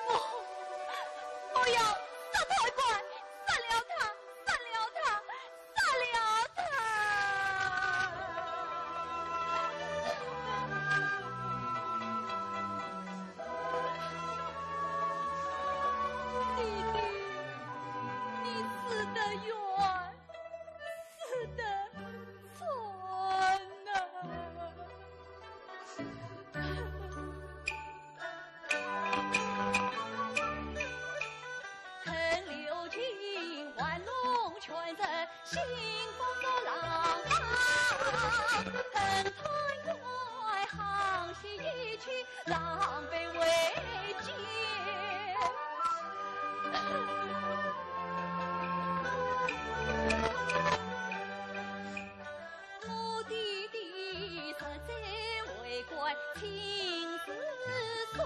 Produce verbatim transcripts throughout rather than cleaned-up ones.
我，我要杀太官，杀了他，杀了他，杀了他！弟弟，你死得冤，死得惨呐！ 我弟弟实在为官，亲似水，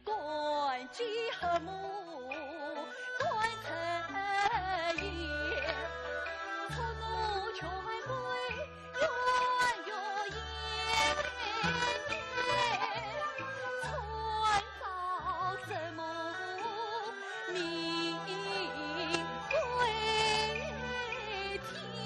官居侯母，官职也，触怒权贵，冤冤冤，惨遭折磨，命归天。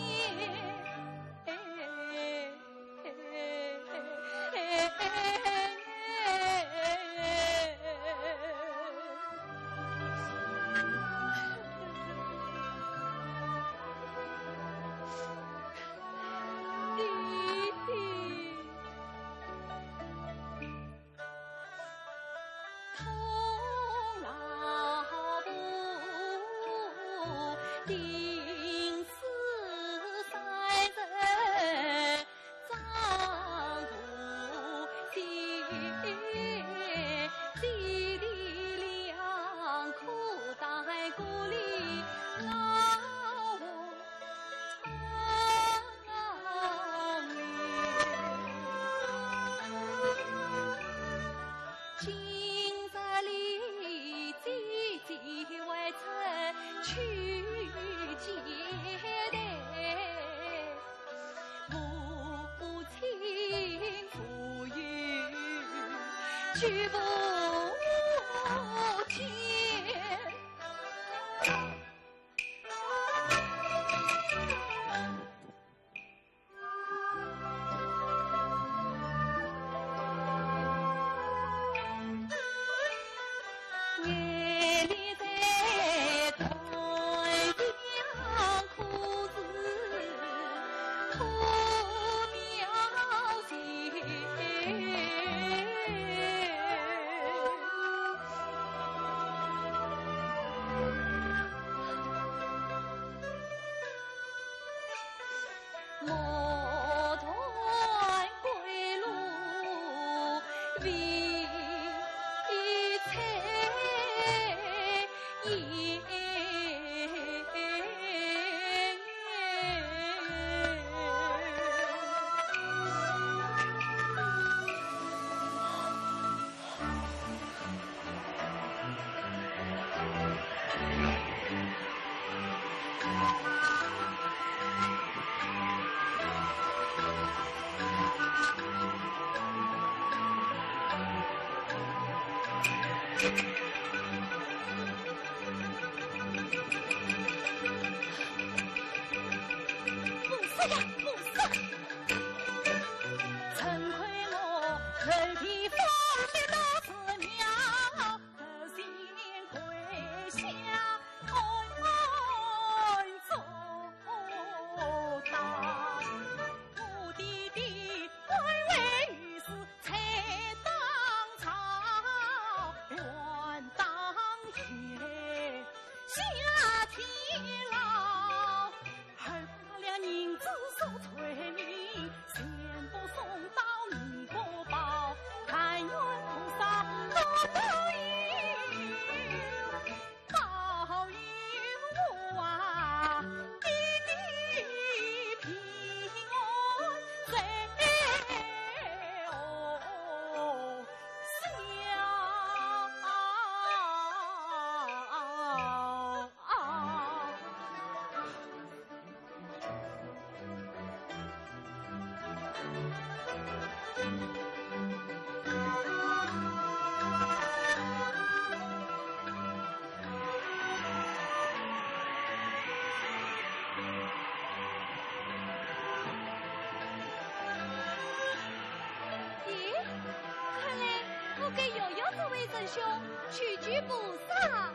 神兄，求救菩萨。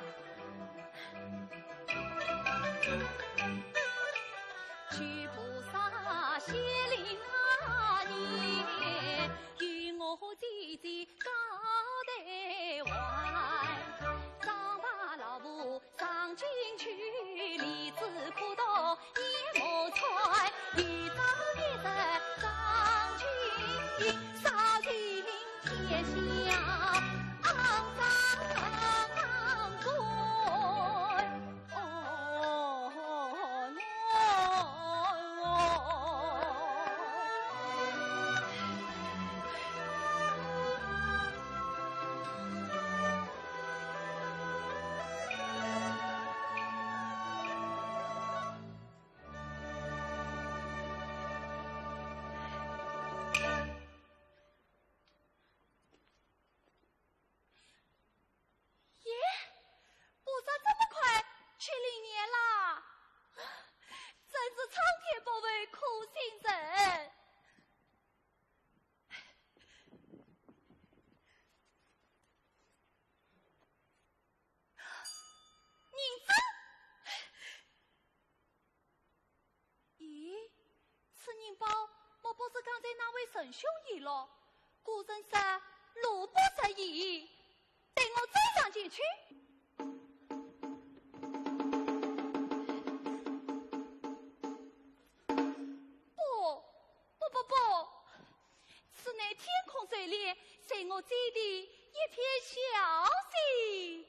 求菩萨显灵啊，你与我姐姐告台湾，张八老婆上京去，李子苦读研磨穿，一朝一日上京，杀进天下肮脏官。哦，喏。耶，菩萨这么快去灵验啦？真是苍天不负苦心人。银子？咦，此银包莫不是刚才那位仁兄遗落？古人说，路不拾遗，待我追上前去。不，不，不，不，此乃天空垂怜，是我姐的一片孝心。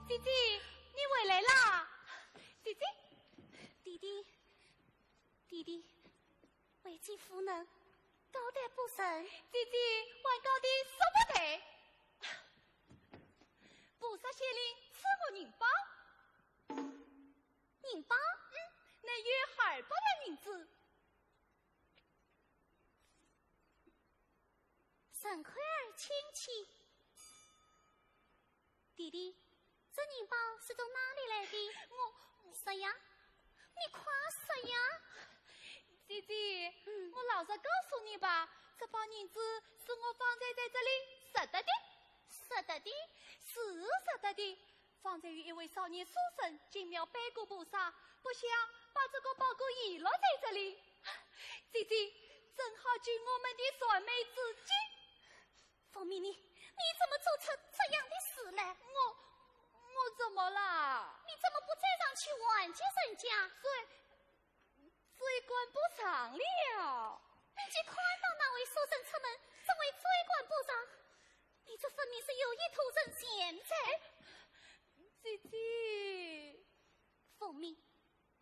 姐姐，你回来啦！姐姐，弟弟，弟弟，为姐无能，告代不成。姐姐，还告的说不对。菩萨显灵赐我银包。 银包？嗯，乃有二百两银子。沈慧儿亲切。弟弟，这银包是从哪里来的？我……说呀，你快说呀！姐姐，嗯。我老实告诉你吧，这包银子是我方才在这里拾得的。拾得的？是拾得的。 方才有一位少年书生进庙拜过菩萨，不想把这个包裹遗落在这里。姐姐，正好救我们的燃眉之急。凤鸣，你，你怎么做出这样的事来？我……我怎么啦？你怎么不追上去挽救人家？谁……追赶不上了。你去看到那位书生出门，怎会追赶不上？你这分明是有意图人钱财。姐姐。凤鸣，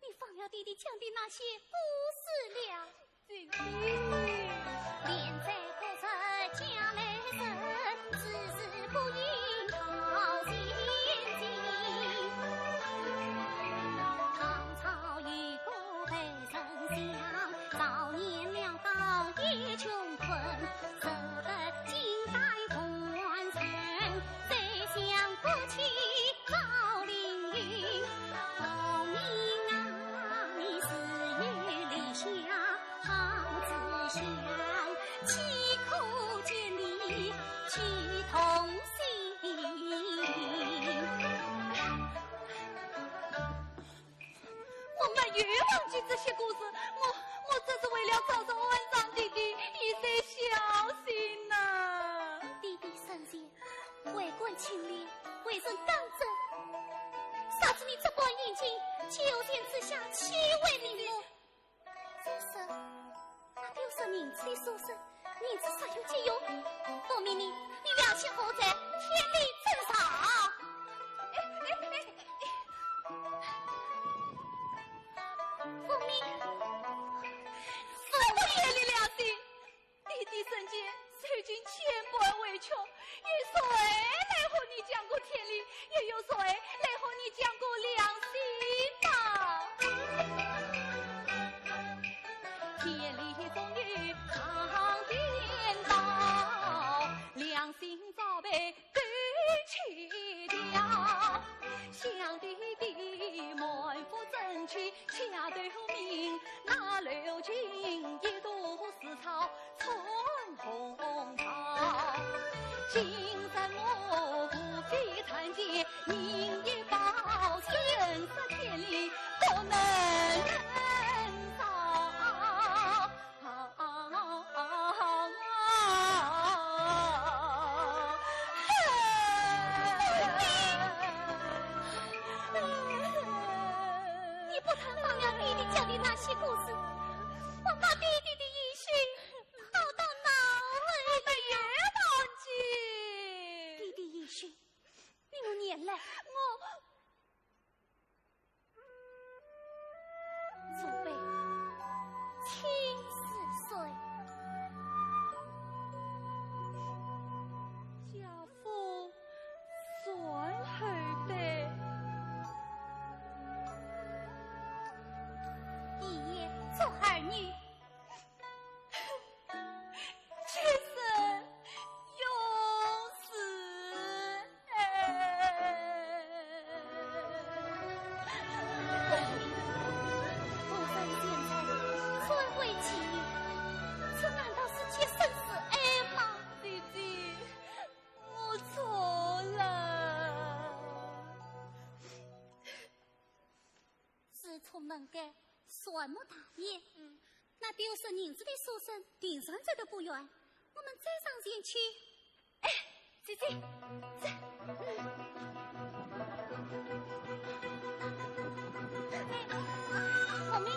你忘了爹爹讲的那些故事了？姐姐。 我没有忘记这些故事，我……我只是为了找寻安葬地的一些孝心呐。爹爹生前为官清廉，为人刚正，啥知你这般言行，九泉之下岂为人母？再说，那丢失银子的书生，银子煞有其用。凤鸣，你，你良心何在？天理之上。凤鸣，什么天理良心？ 爹爹生前受尽千般委屈，有谁来和你讲过天理？又有谁来和你讲过良心呐？天理总有上天道，良心早被狗吃掉。想爹爹满腹真气， 恰得命那刘金一肚屎草穿红袍。今日我无非参见，银一包，生杀天理不能饶。 你不但忘了爹爹讲的那些故事，还把爹爹的遗训抛到脑后。我没有忘记。爹爹遗训，你们念来。我…… 祖辈亲似水，家父传后代，一爷传儿女。 今生永世。红尘现在，转回去，这难道是结生死爱吗？姐姐，我错了。自从能干，善莫大焉。嗯。 那丢失银子的书生定然走得不远，我们再上前去。哎，姐姐，这……嗯。哎，凤鸣。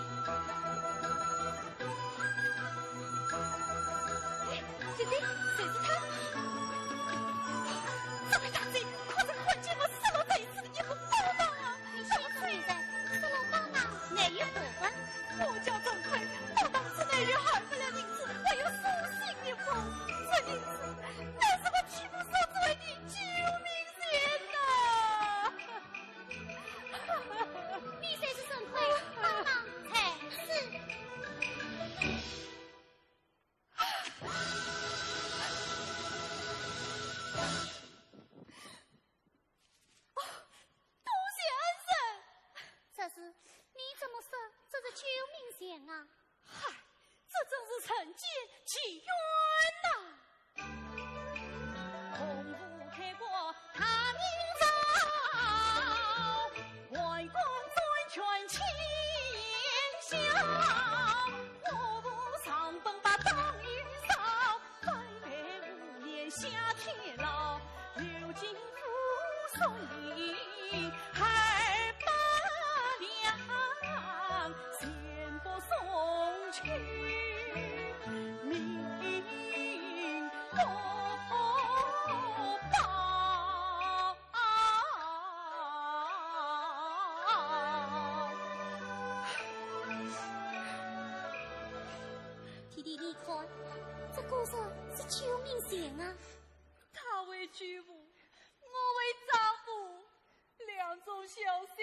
哎，姐姐，谁是他？这个大贼，可曾看见我失落这一次的一个宝藏啊！你是一个女人，失落宝藏，哪有不安？ 我家中亏，到当时内有二百两银子，还有书信一封。这银子乃是我替父所做的义举见其冤呐。弟弟，你看，这果然是救命钱啊！他为救我，我为丈夫，两种孝心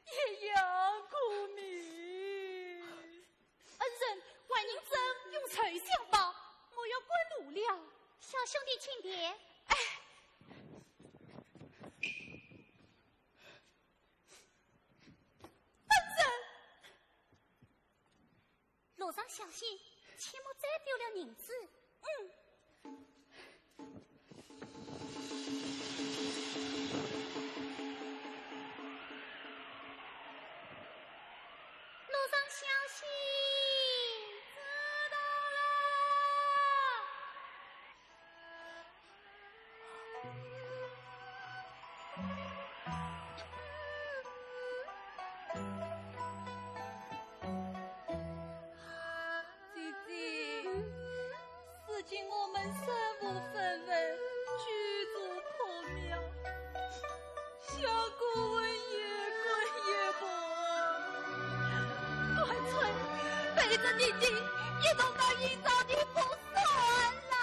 也要苦命。恩人，还人证，用沉香包，我要赶路了。小兄弟，请便。哎，恩人，路上小心，切莫再丢了银子。嗯。 路上小心。知道了。 姐姐，如今我们身无分文，居住破庙，小姑爷也不，干脆陪着弟弟一同到阴曹地府算了。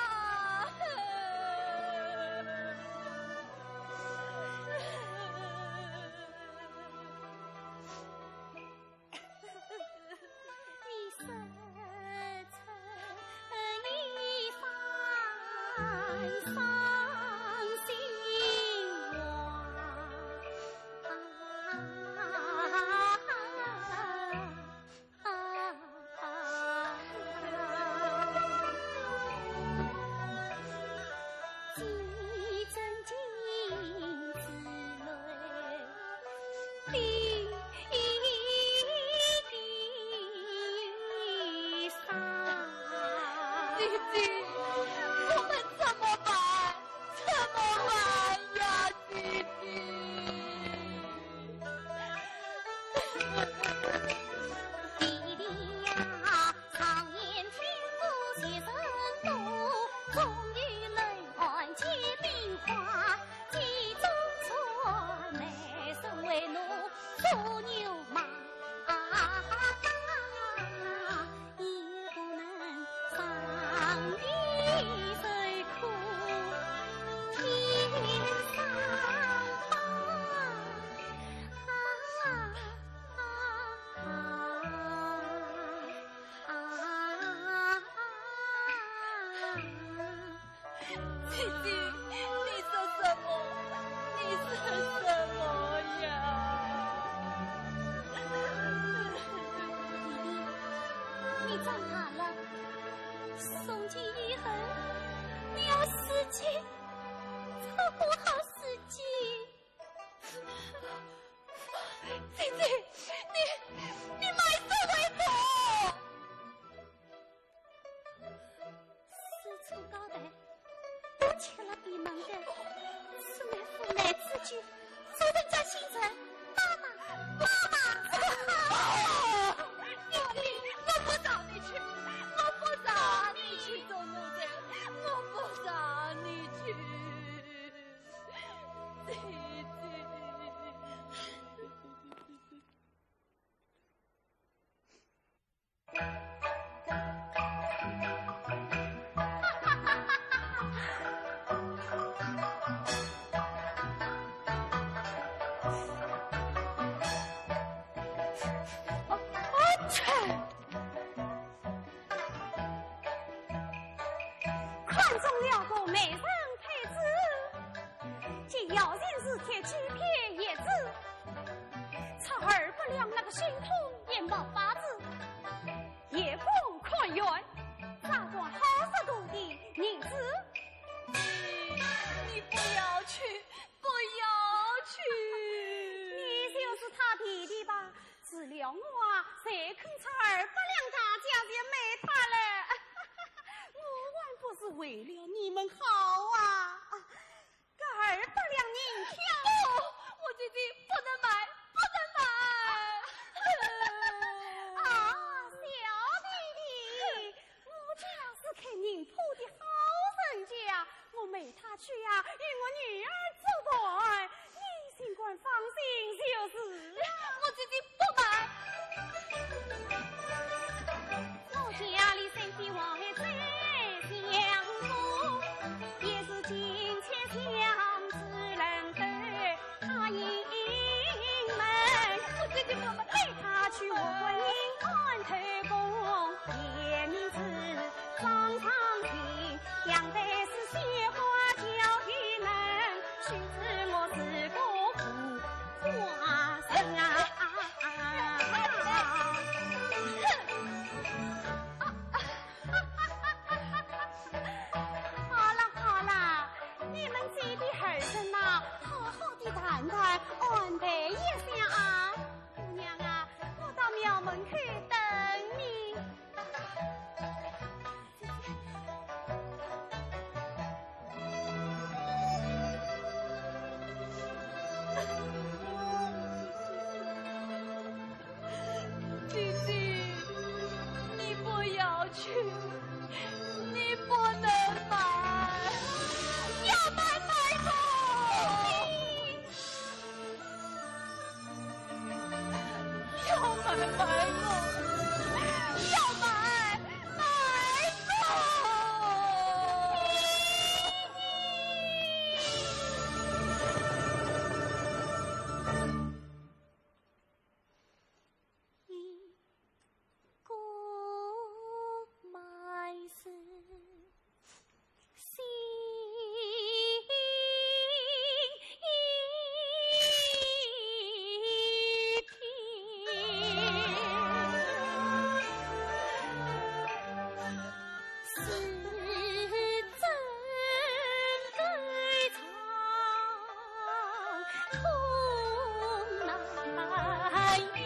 姐姐，我们怎么办？怎么办呀，姐姐？姐姐，你说什么？你说什么呀？弟弟，你长大了，从今以后，你要自己照顾好自己。姐姐，你，你卖身为何？ 四处高谈，吃了闭门羹，此乃父难之举，做人家心诚，帮忙，帮忙。弟弟，我不让你去，我不让你去做奴才，我不让你去。姐姐。 看中了个美人胚子，既要人是铁，几片叶子，出尔不良那个心痛也没法子。夜光看远，照不要去，不要去。你就是他弟弟吧？除了我啊，谁肯出二百两大价钱买他嘞？我还不是为了你们好啊！啊，这二百两银票，不，我姐姐不能买，不能买。啊，小弟弟，我家是开宁铺的好人家，我买他去呀，与我女儿作伴，你尽管放心就是了。我姐姐不买。我家里生的外在相公，也是亲戚相知人的答应门。我姐姐不买。带他去我观音庵头公，天明寺上上去，杨梅是鲜花交与人，须知我是个苦瓜人啊。好了好了，你们姐弟二人呐，好好的谈谈，安排一下啊。姑娘啊，我到庙门口等你。 姐姐，你不要去，你不能买，要买买走。 要买买走，要买买走。一个买是 心一片，是真悲怆。 痛难言。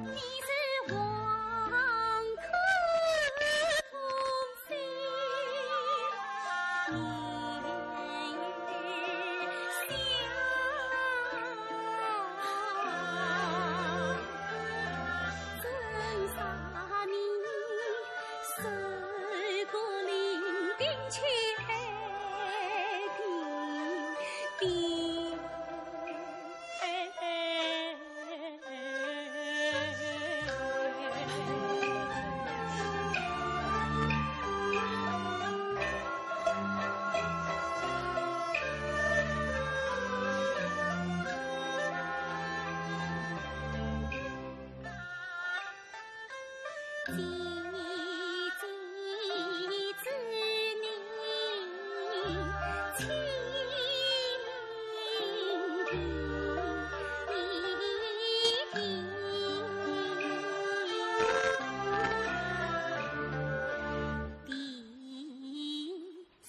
你是望口痛心，你想 人生命，受过淋冰却冰冰。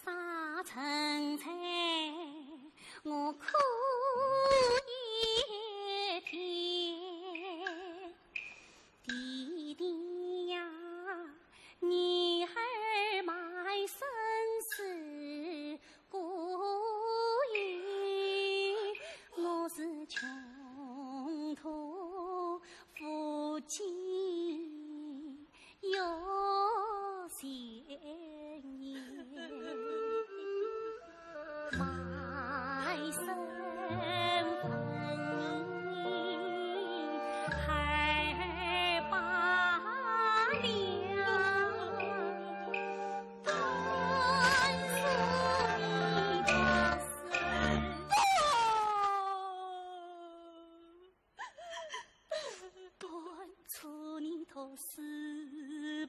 啥存在我苦一点。 弟弟呀，女儿卖身是故意，我是穷途无计又险也。 卖身问你二百两，断送你的身。断出你的翅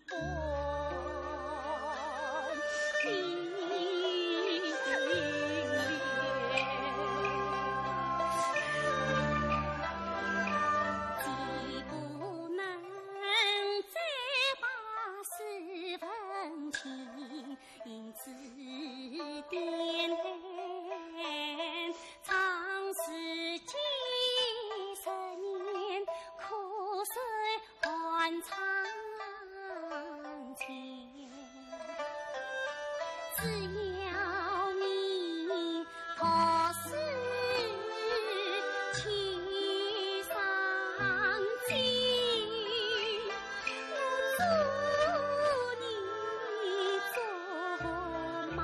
膀。只要你读书去上进，我祝你做马。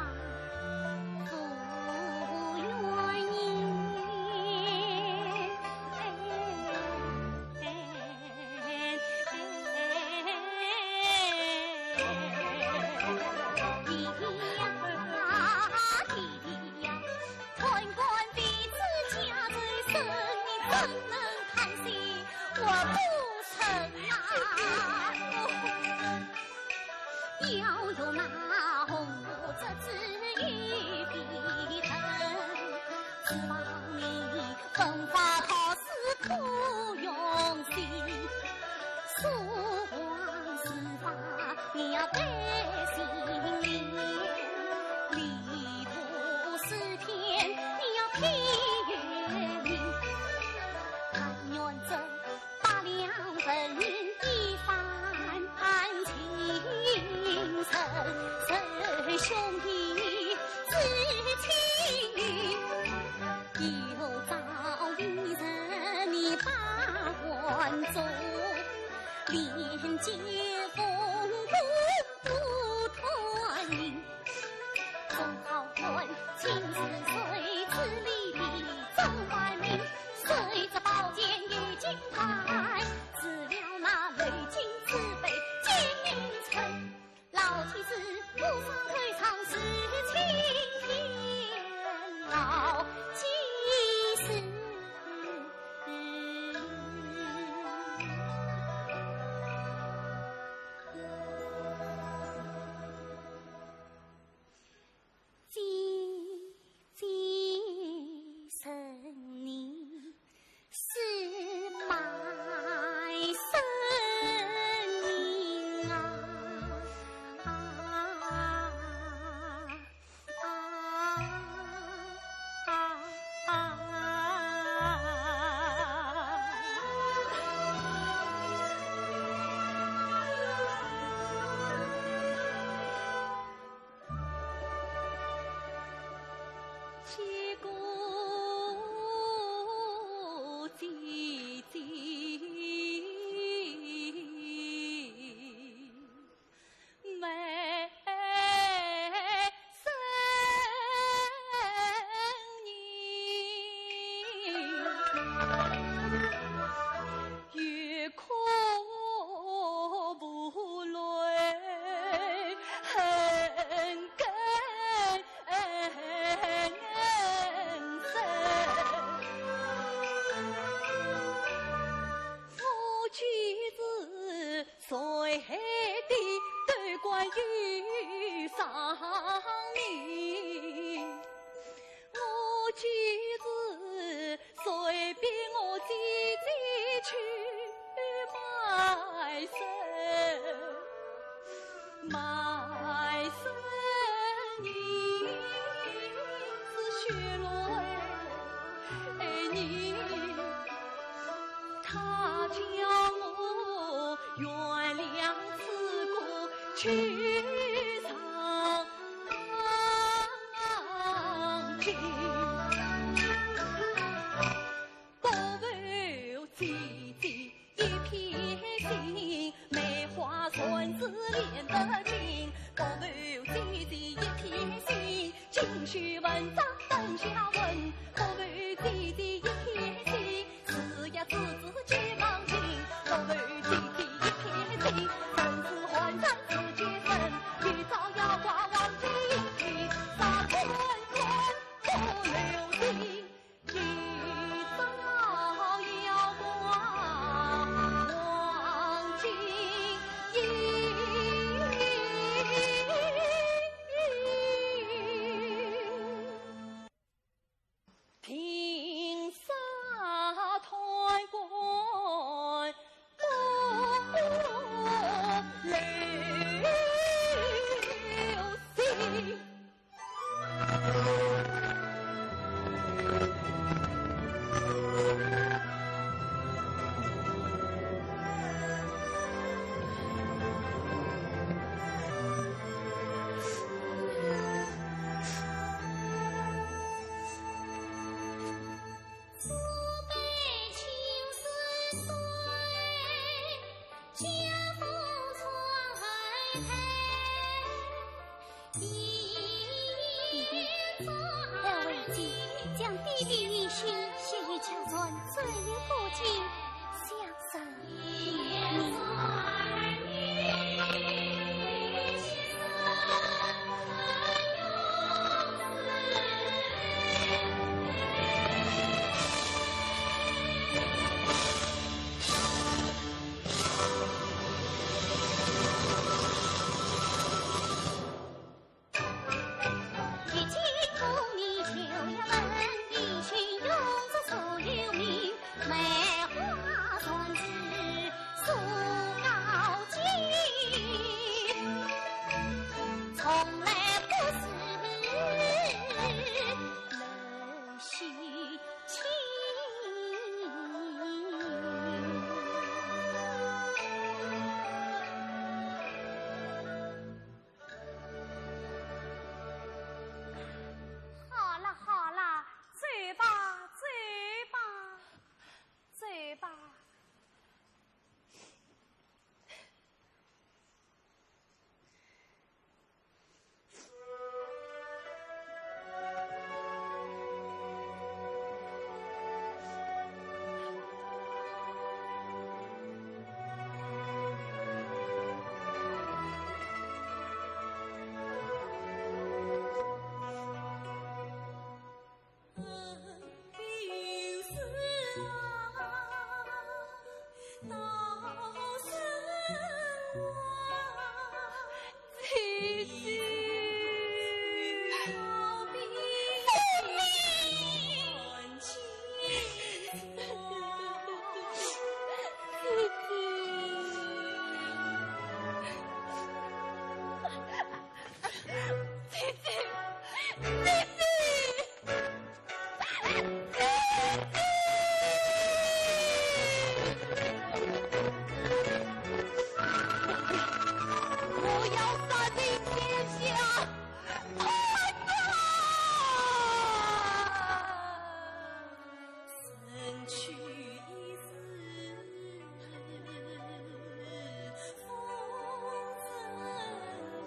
要有那红烛之一笔灯，指望你文化考试可用心，书画书法你要得心应，礼部诗篇你要品。但愿这 八两纹银衣衫，情深深兄弟之情。有朝一日你把官做，连接风骨不断。 中好汉，青丝随之立地，中万民，谁知宝剑已经断，除了那雷霆之辈金城。老祭司，我上头上是青天老祭司。 姐姐，你是卖身啊！啊，啊，啊，啊。要杀你天下，快走！身去已是风尘土，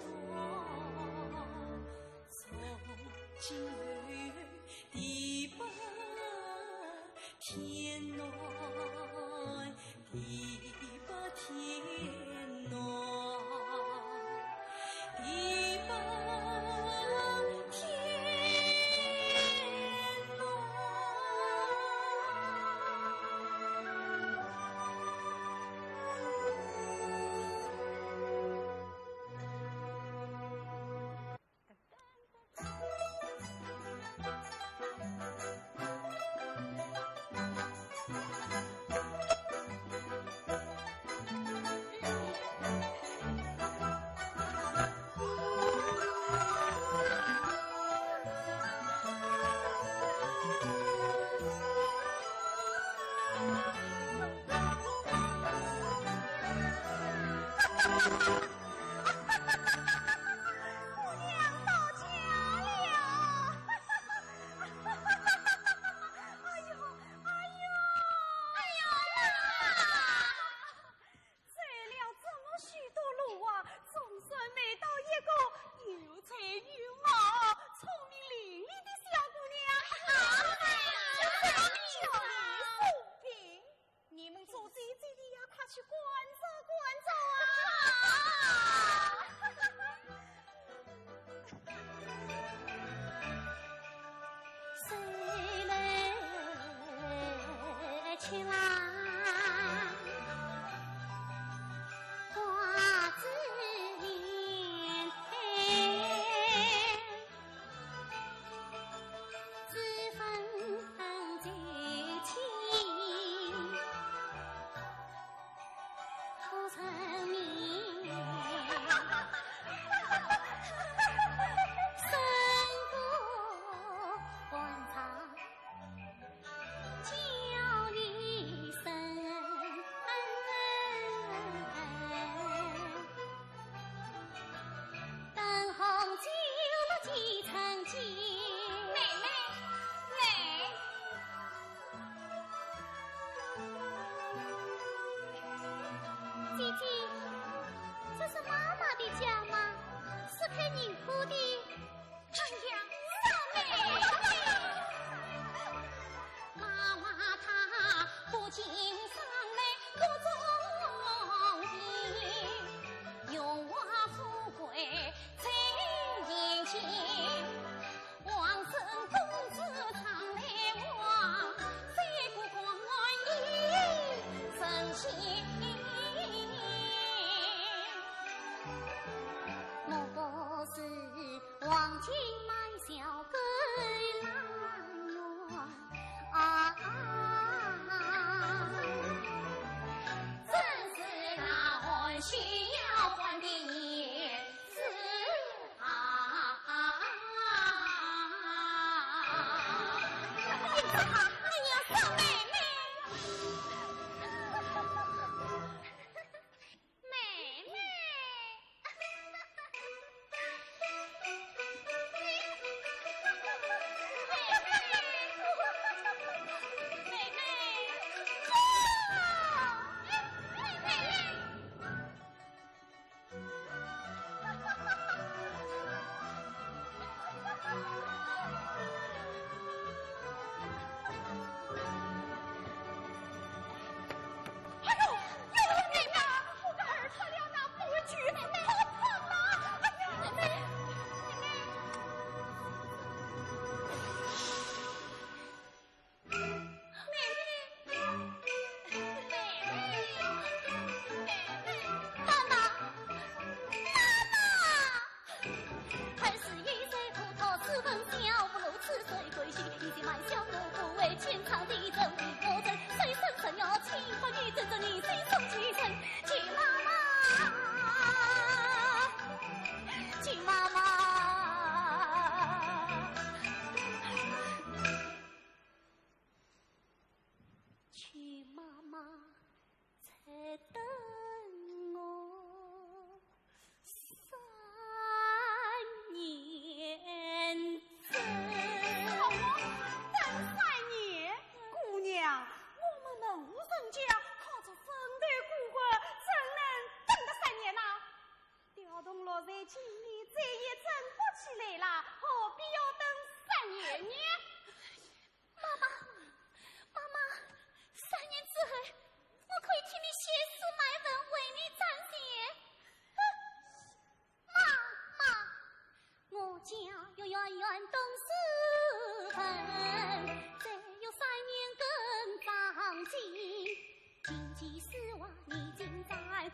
从今后地不天南，地不天南，地不天南。哎呦，哎呦，哎呦呀！走了这么许多路啊，总算觅到一个有才有貌、聪明伶俐的小姑娘。叫你送病。 你们做姐姐的呀，快去关照关照啊！现在今年再也争不起来了，何必要等三年呢？妈妈，妈妈，三年之后，我可以替你写书卖文，为你赚钱。哼，妈妈，我家有圆圆董事本，再有三年耕长进。 经济是我已经在，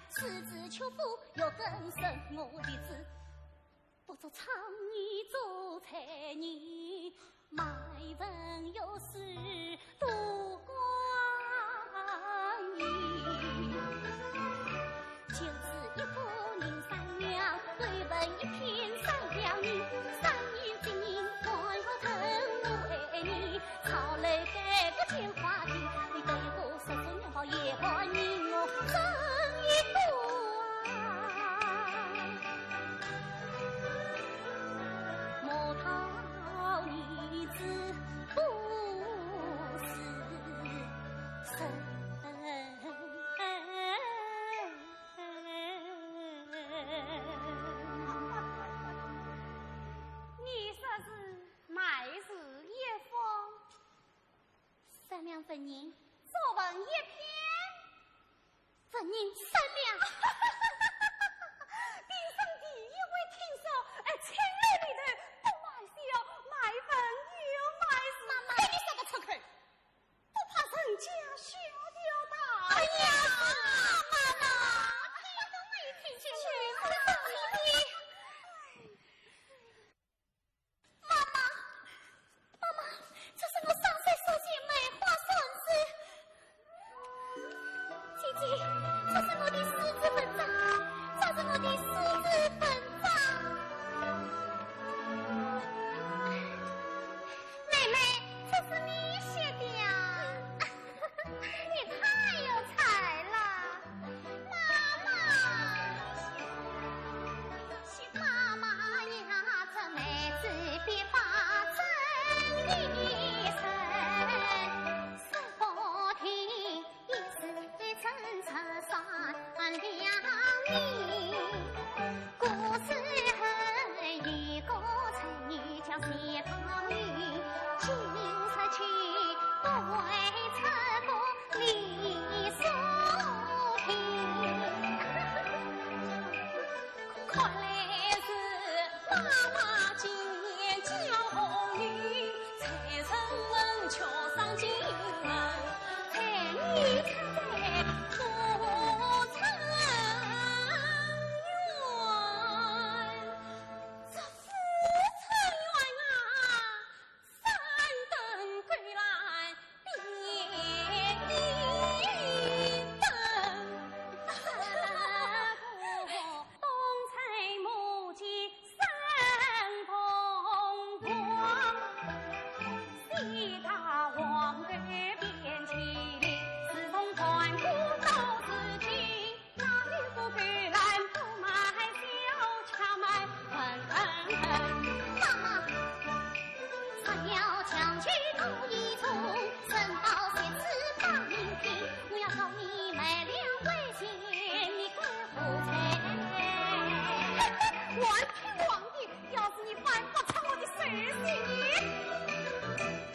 四子求福，又跟什么日子？不做长年做财年，卖文又是度光阴。就是一个人善良，对文一片善良人，三年之内，我要等我为你，操劳该个钱花的，你对我 十分要也把你我争一段，莫道你子不是人。你说是卖字一方， 善良文人，作文一篇，文人善良。平生第一回听说，哎，青楼里头不卖笑，卖文又卖字。妈妈，哎，你说个出口，不怕人家笑掉的。哎呀，妈妈，听都没听清楚，你说的。 妈妈，妈妈，这是我上岁书信梅花扇子。姐姐，这是我的四子文章，这是我的四子文章。妹妹，这是你写的啊？ 你太有才了，妈妈。妈妈呀，这妹子别把真的深，说不定也是真正善良人。古时候有个成语叫谢宝钰，今日去不会错过 你所听。看来是妈妈见娇红颜，才成文却上京门，才女出在不成园。这不成园啊！ 三登桂兰并立登，东吹木屐三凤凰，西踏黄狗遍千里，自从盘古到如今， 哪有个桂兰不卖笑，巧卖文。妈妈，若要强求多一重，珍宝戒指把你听，我要告你卖了为情，你更后悔。还听皇帝，要是你犯不出我的手心，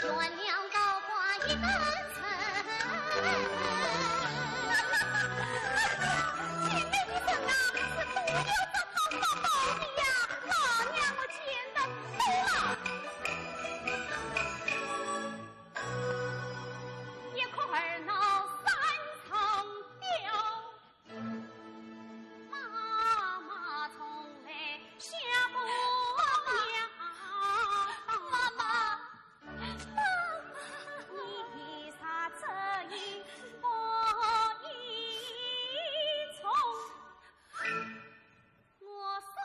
原谅高官一等 妈妈，妈妈，你的啥这一不一从，我送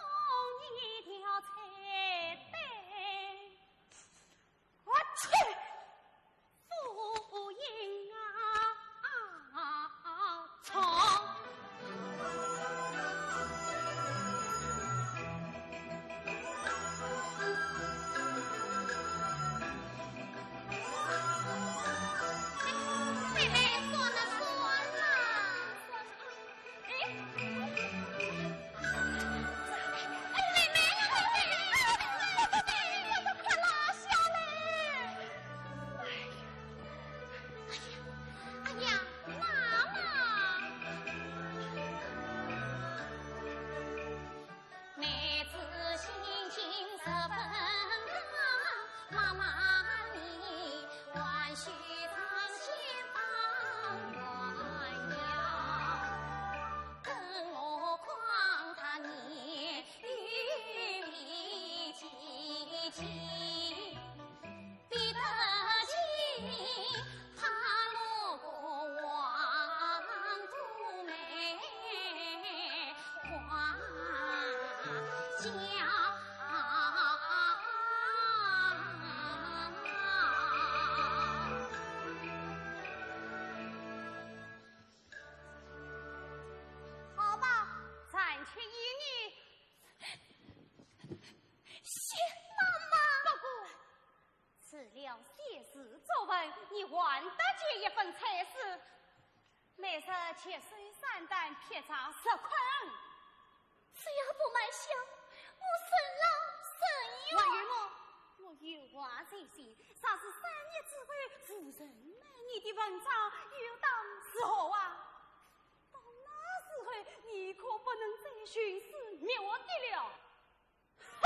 家。好吧，暂且依你。谢妈妈。不过，除了写字作文，你还得借一本差书，每日节书三担，劈柴十捆。 只要不卖相，我任劳任怨。王爷，我有话在先，若是三日之后无人买你的文章，又当如何啊？到那时候，你可不能再徇私舞弊了。哼！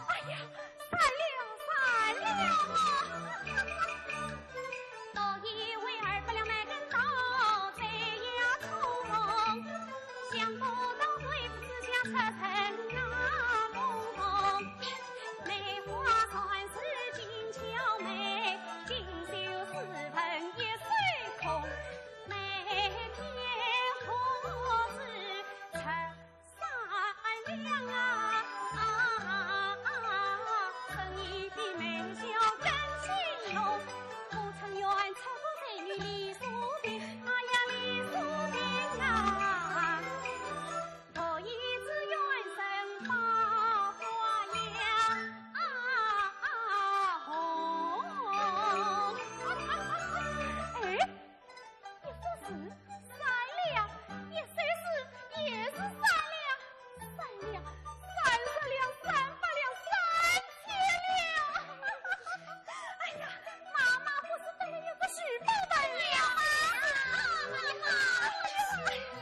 哎呀，散了，散了！哎， 一幅字三两，一首诗也是三两，三两，三十两，三百两，三千两。哎呀，妈妈不是得了个许宝本了吗？妈妈，哎呀，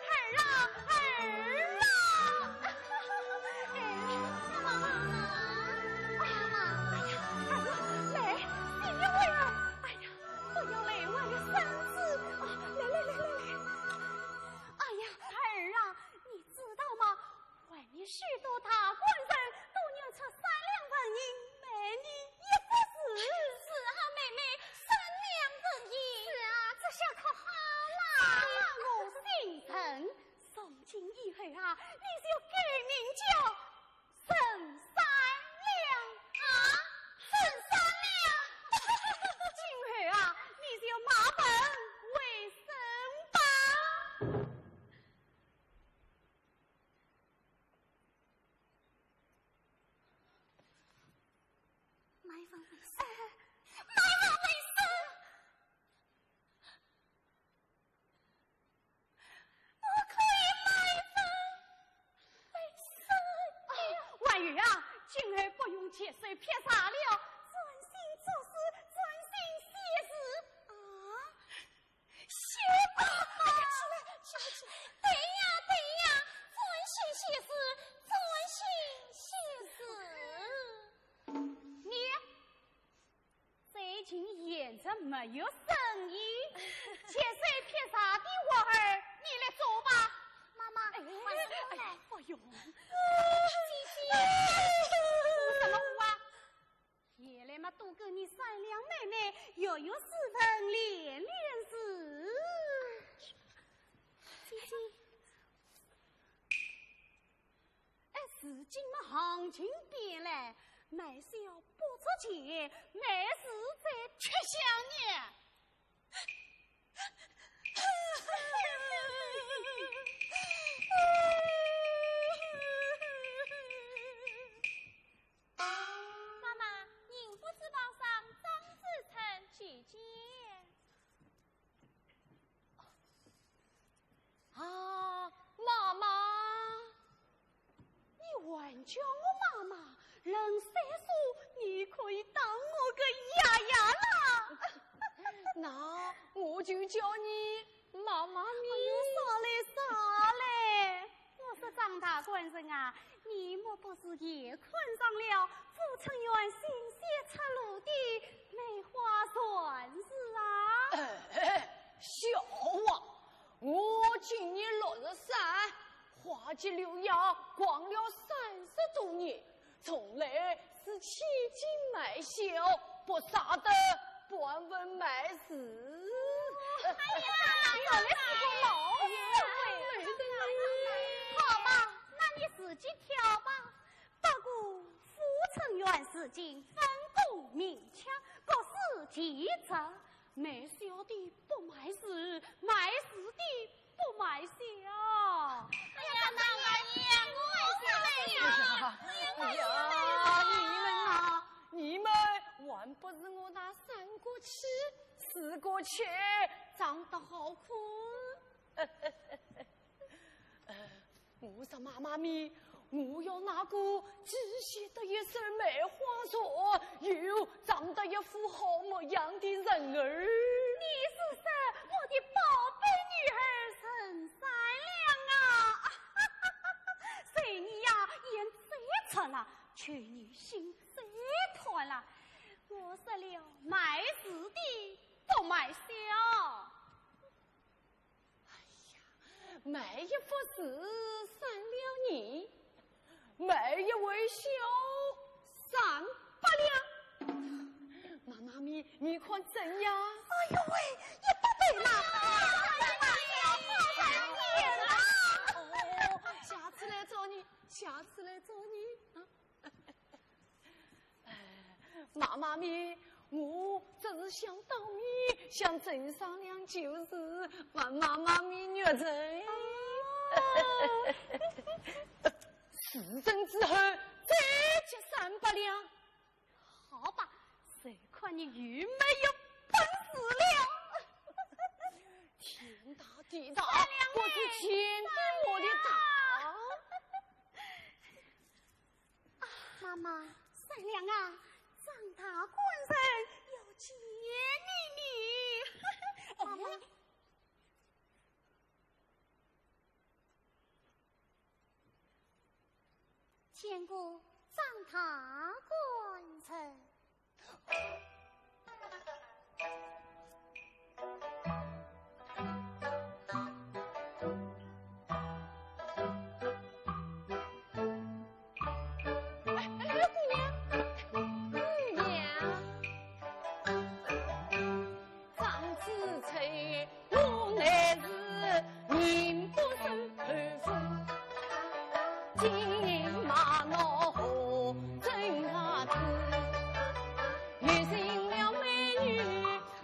儿啊，儿啊！哎，妈妈，妈妈，哎呀，儿啊，来，这一回啊，哎呀， 不要累坏了身子。哦，来来来来来。哎呀，儿啊，你知道吗？外面许多大官人都拿出三两纹银买你一幅字。是啊，妹妹，三两纹银。是啊，这下可好啦？我姓陈，从今以后啊，你就改名叫 沈三两。啊，沈三两。今后啊，你就卖本为生吧。卖本为生。哎，卖本为生。 我可以卖本为生了。啊，婉儿啊，今后不用节书劈柴了，专心作诗，专心写字。啊？写吧。哎呀，起来，起来，起来。对呀，对呀，专心写字，专心写字。你 最近闲着没有生意，节书劈柴的活儿你来做吧。妈妈，哎，快起来。哎，哟，姐姐，什么话？原来嘛，多跟你商量妹妹，又有四分连连事。姐姐，哎，如今嘛，行情变了，卖小不出钱，卖是在吃香呢。 妈妈，宁波珠宝商张子成求见。啊，妈妈。 你还叫我妈妈？人三岁，你可以当我个爷爷啦。那我就叫你妈妈咪。哎呦，啥嘞，啥嘞？我说张大官人啊，你莫不是也看上了富春园新鲜出炉的梅花扇子啊？哎，笑话！ 我今年六十三，花季留洋逛了三十多年，从来是千金买笑，不舍得半文卖字。哎呀，原来是个老实人。好吧，那你自己挑吧。不过富春园如今分工明确，各司其职，卖笑的不卖字，卖字的 不卖笑。哎呀，张大爷，我也是卖笑。哎呀，你们啊，你们还不如我那三个气、四个气，长得好看。呃，我说妈妈咪， 我要那个既写得一身梅花座，又长得一副好模样的人儿。你是说我的宝贝女儿陈三娘啊？随你呀，眼最出了，求你心最宽了。我说了，卖字的不卖笑。 哎呀，卖一幅字算了你，卖一回笑算八两。妈妈咪，你看怎样？哎呦喂，也不对啦！哎呀，好残忍啊！哦，下次来找你，下次来找你啊。 哎，妈妈咪，我只是想当面向陈三娘求字，还妈妈咪肉疼。事成之后，再结三百两。好吧，谁看你有没有本事了。天大地大，三娘哎，不知天地我的大。三娘啊！妈妈。三娘啊，张大官人要见你呢。妈妈。见过张大官人。 哎，哎，姑娘，姑娘。张子成，我乃是宁波人，后府金马老河镇外头，遇上了美女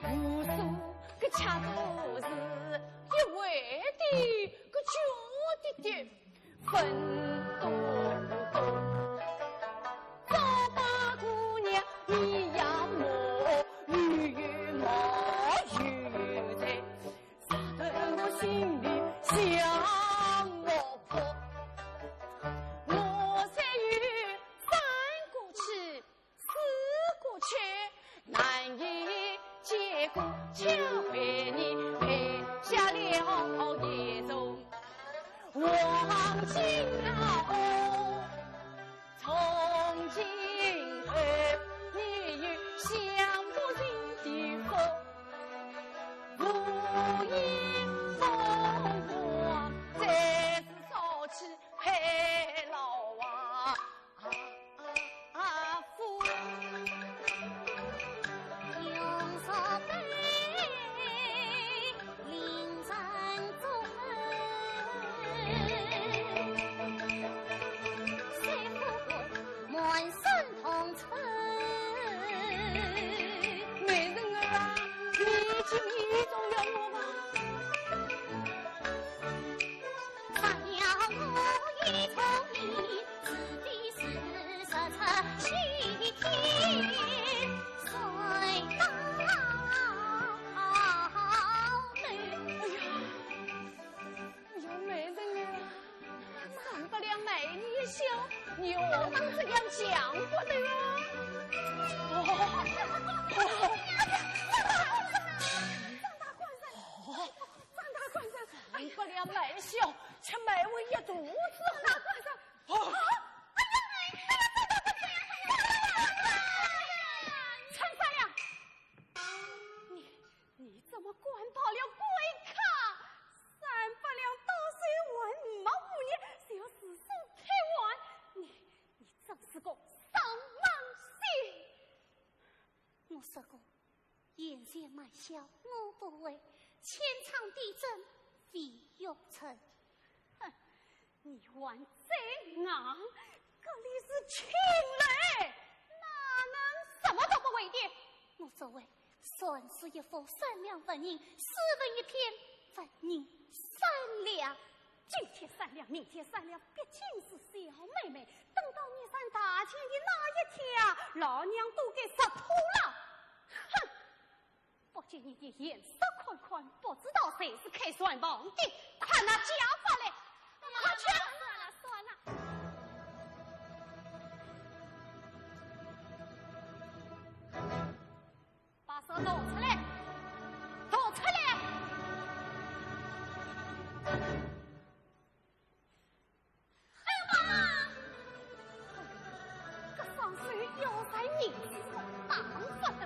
无数个恰都是一位的个叫的的。 分东东。早把姑娘你呀么，又有毛又有才，惹得我心里想我不。我虽有三个妻， 四个妻，难以结果，巧为你备下了一种黄金啊老啊，啊，啊，夫。用茶杯临山中，水富贵满山同春。美人儿啊，你今夜总要我吗？ 哎呀，哎呀，美人儿啊，三百两买你一笑，你何当这样犟不得啊？哦，哦，张大官人，张大官人，三百两买一笑，却买回一肚子火。 哦，哎呀，哎呀，哎呀，哎呀，陈三呀，你，你怎么敢跑了贵客？三百两到手还没五年，就自作开玩，你，你真是个上门星。我说过， 眼前卖笑我不会，千场抵阵费玉成。哼，你还嘴硬，这里是青楼，哪能什么都不会的？我作为算是一幅善良文人，诗文一篇，文人善良。 今天善良，明天善良，毕竟是小妹妹。等到你上大清的那一天啊，老娘都该识破了。哼，不给你点颜色看看，不知道谁是开船旁的。快拿家法来，快去！算了，算了。 把手露出来，露出来！哎呀妈！这双手要在你身上打发的。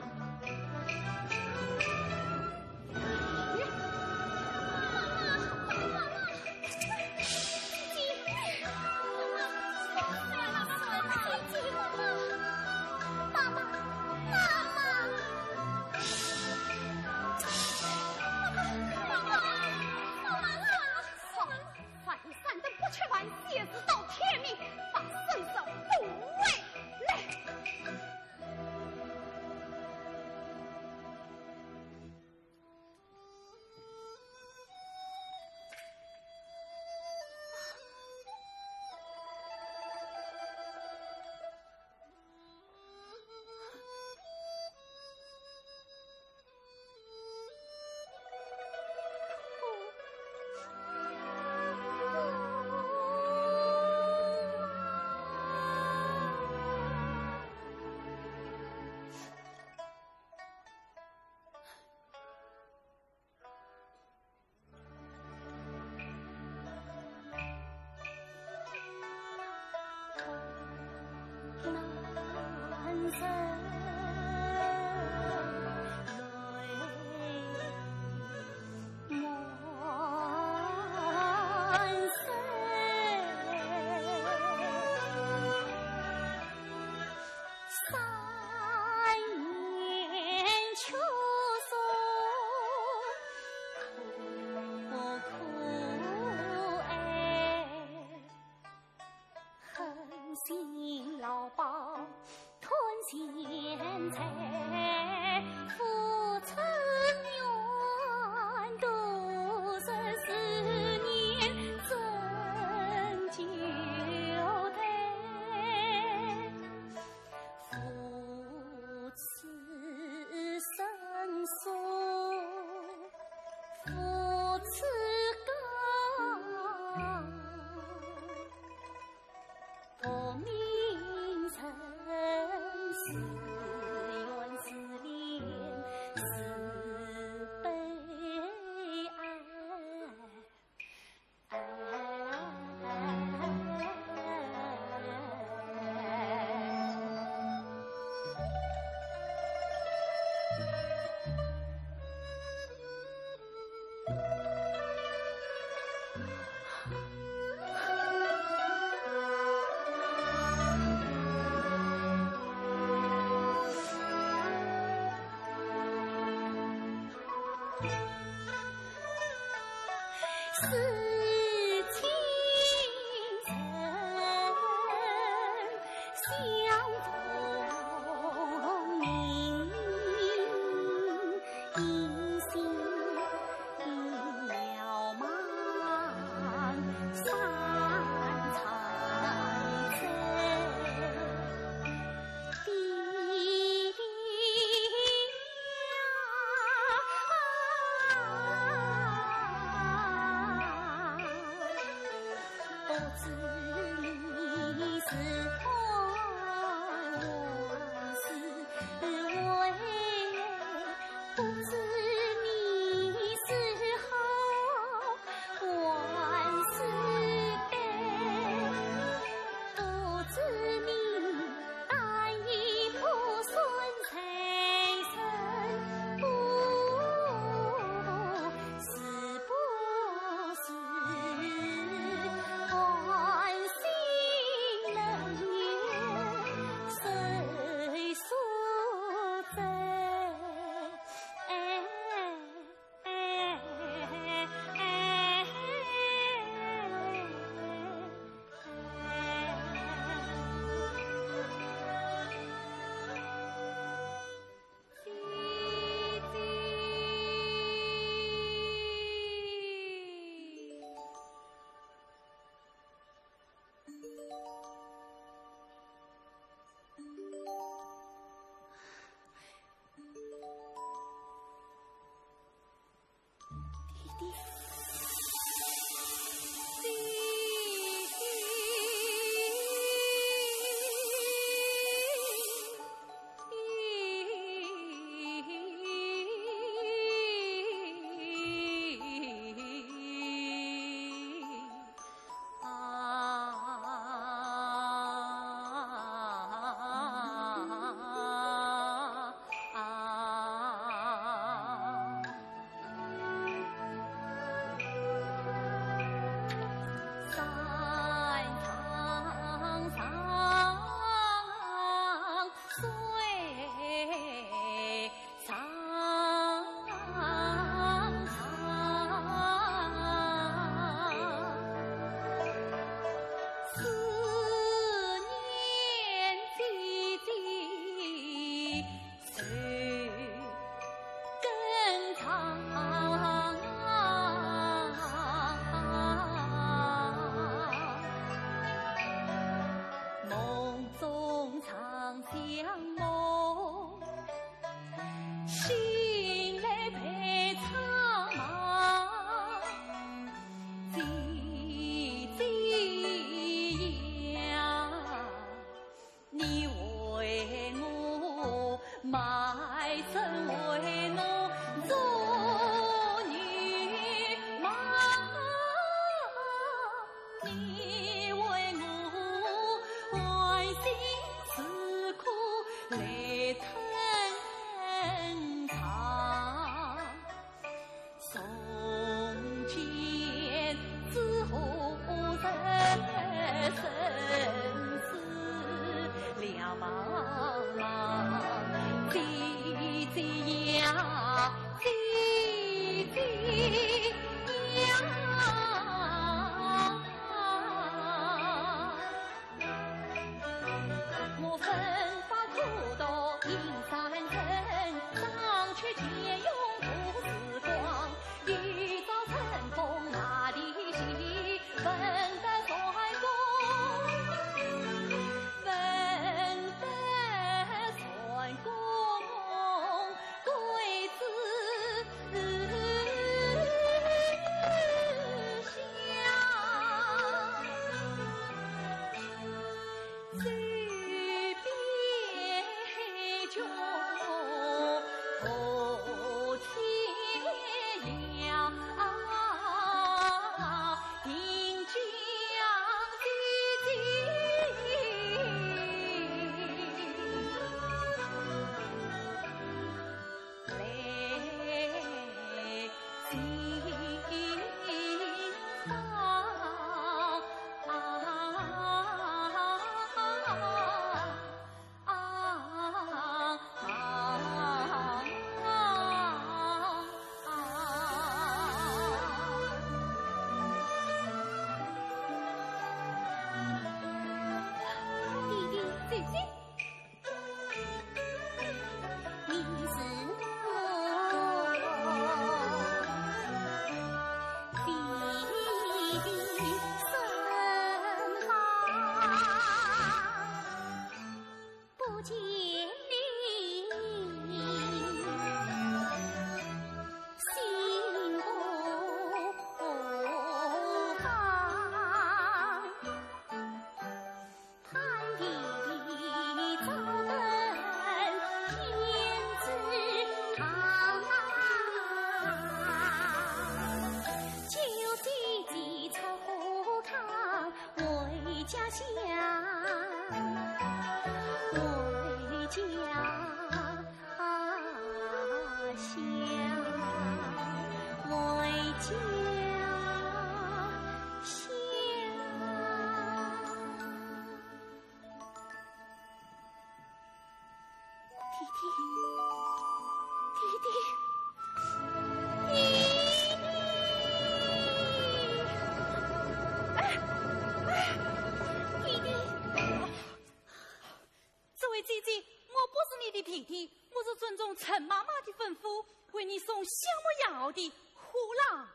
这位姐姐，我不是你的弟弟，我是遵从陈妈妈的吩咐，为你送香没药的虎郎。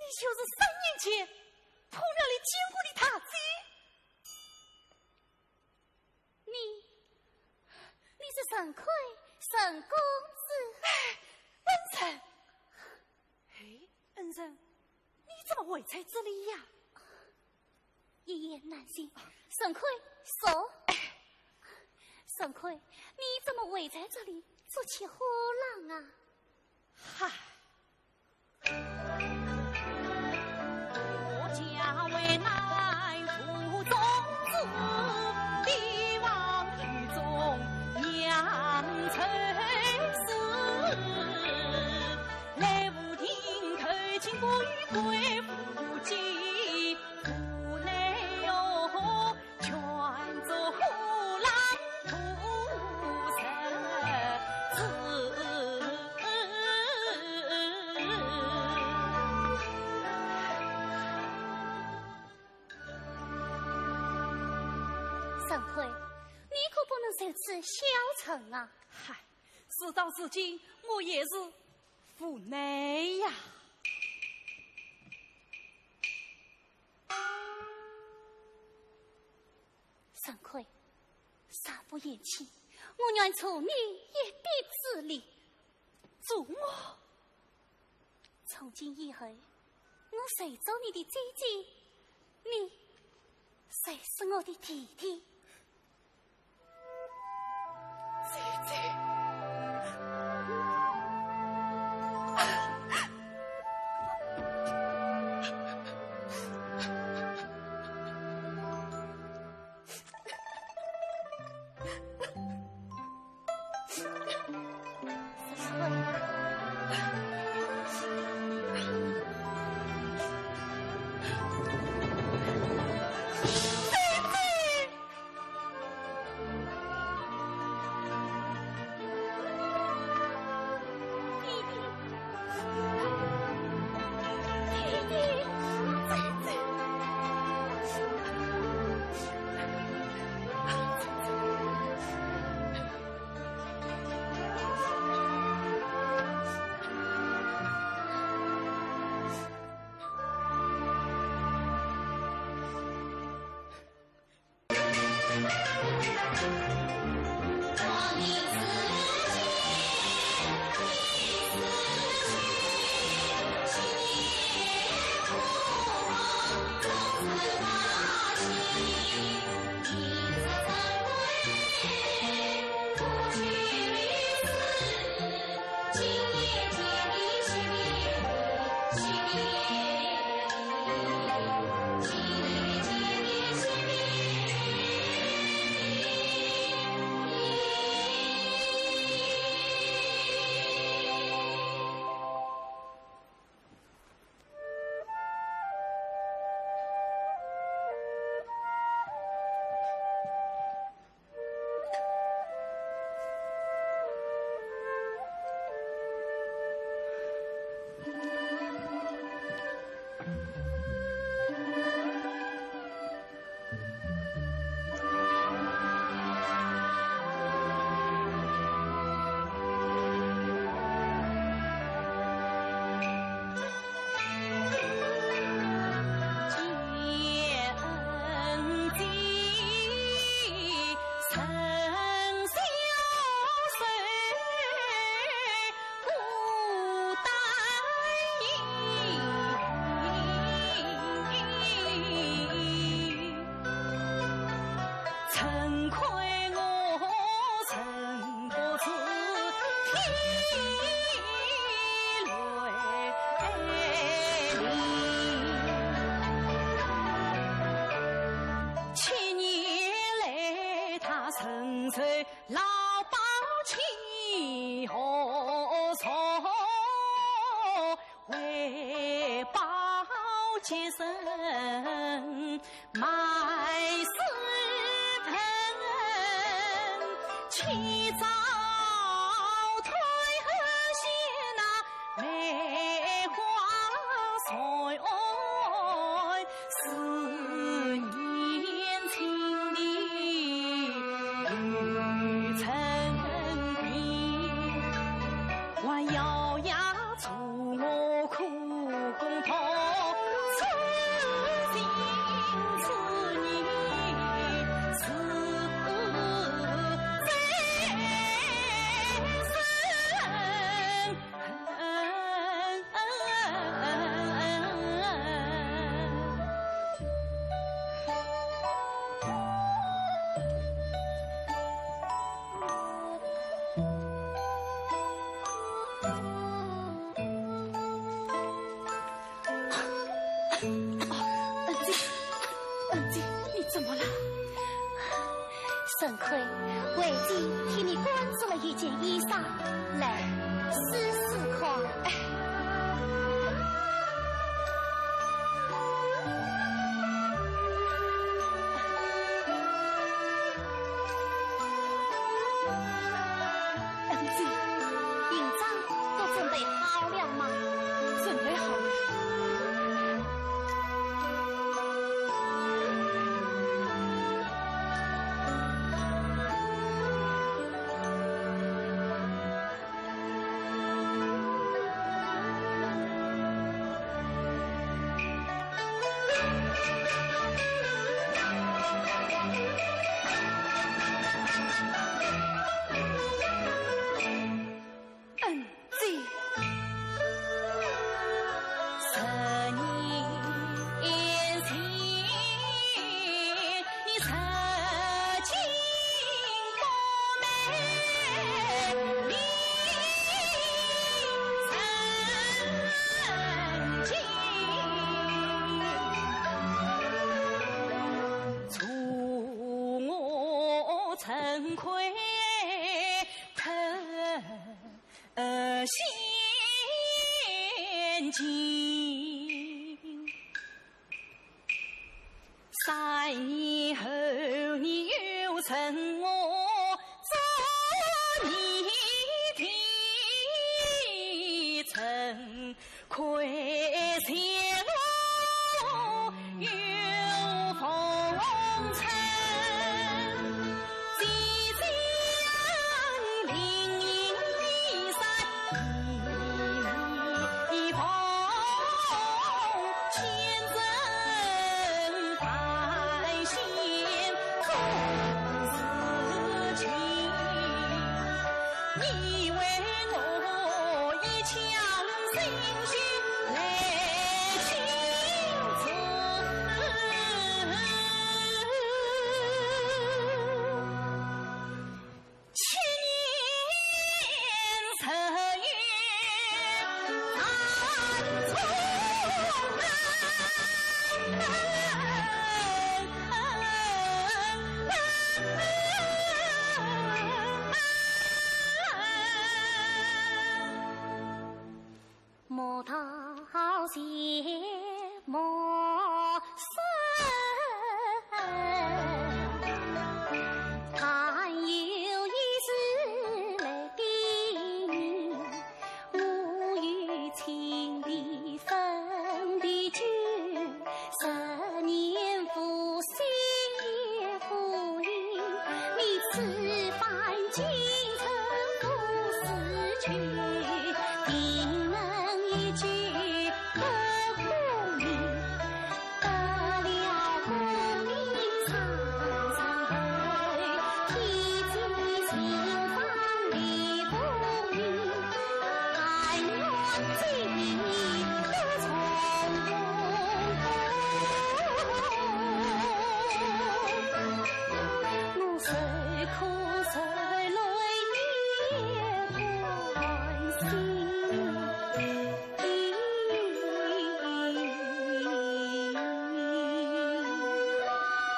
你就是三年前破庙里见过的大姐。你，你是沈奎，沈公子。恩人。哎，恩人，你怎么会在这里呀？一言难尽。沈奎，说。沈奎，你怎么会在这里做起货郎啊？嗨。沈奎，你可不能如此消沉啊！嗨，事到如今，我也是无奈呀。沈奎， 若不嫌弃，我愿助你一臂之力。助我？从今以后，我虽做你的姐姐，你虽是我的弟弟。姐姐。替你赶制了一件衣裳，来，试试看。哎。恩姐，行装都准备好了吗？准备好了。 恩姐。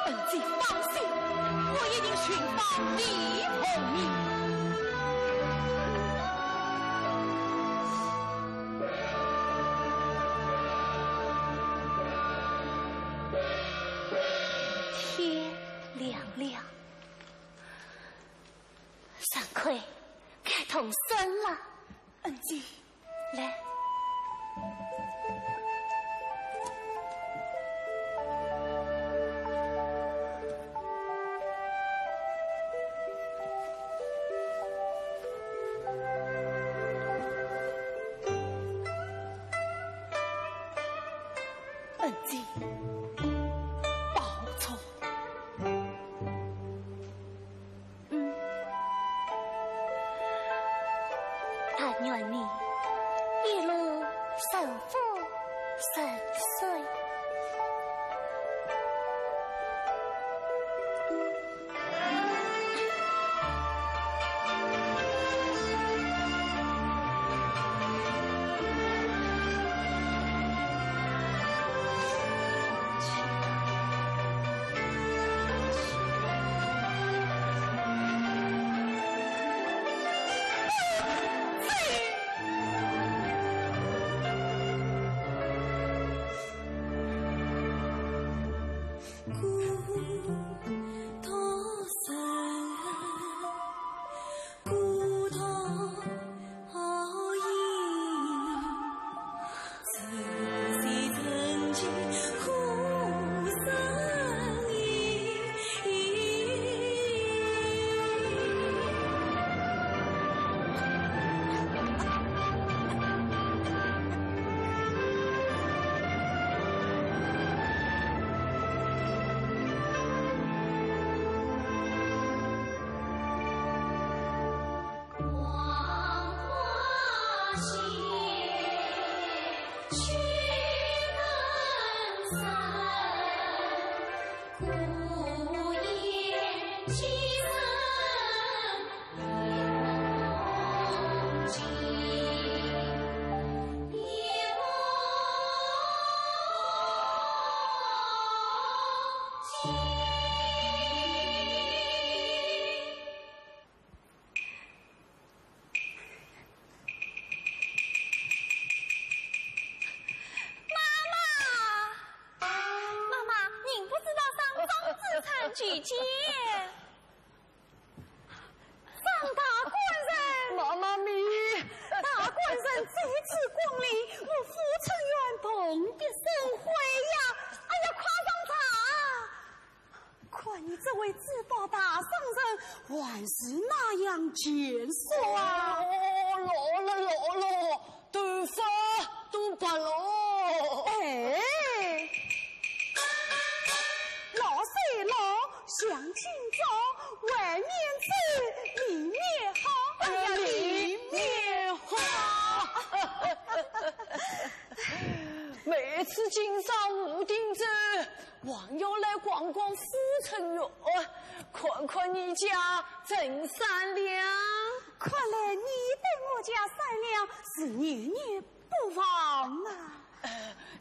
恩姐放心，我一定寻访李凤鸣。天亮了，三魁，该动身了。恩姐。 来。恩姐，保重。 嗯。但愿你妈妈，妈妈，您不知道上张子产姐姐。张大官人，妈妈咪，大官人再次光临，我富春园蓬荜生辉呀！哎呀，快上茶！ 看你这位珠宝大商人，还是那样健硕啊！哦，老了，老了，头发都白了。哎，老虽老，相敬早，外面走，里面好。哎呀，里面好。每次经商无定着， 还要来逛逛富春园，看看你家陈三娘。看来你对我家三娘是念念不忘啊。呃，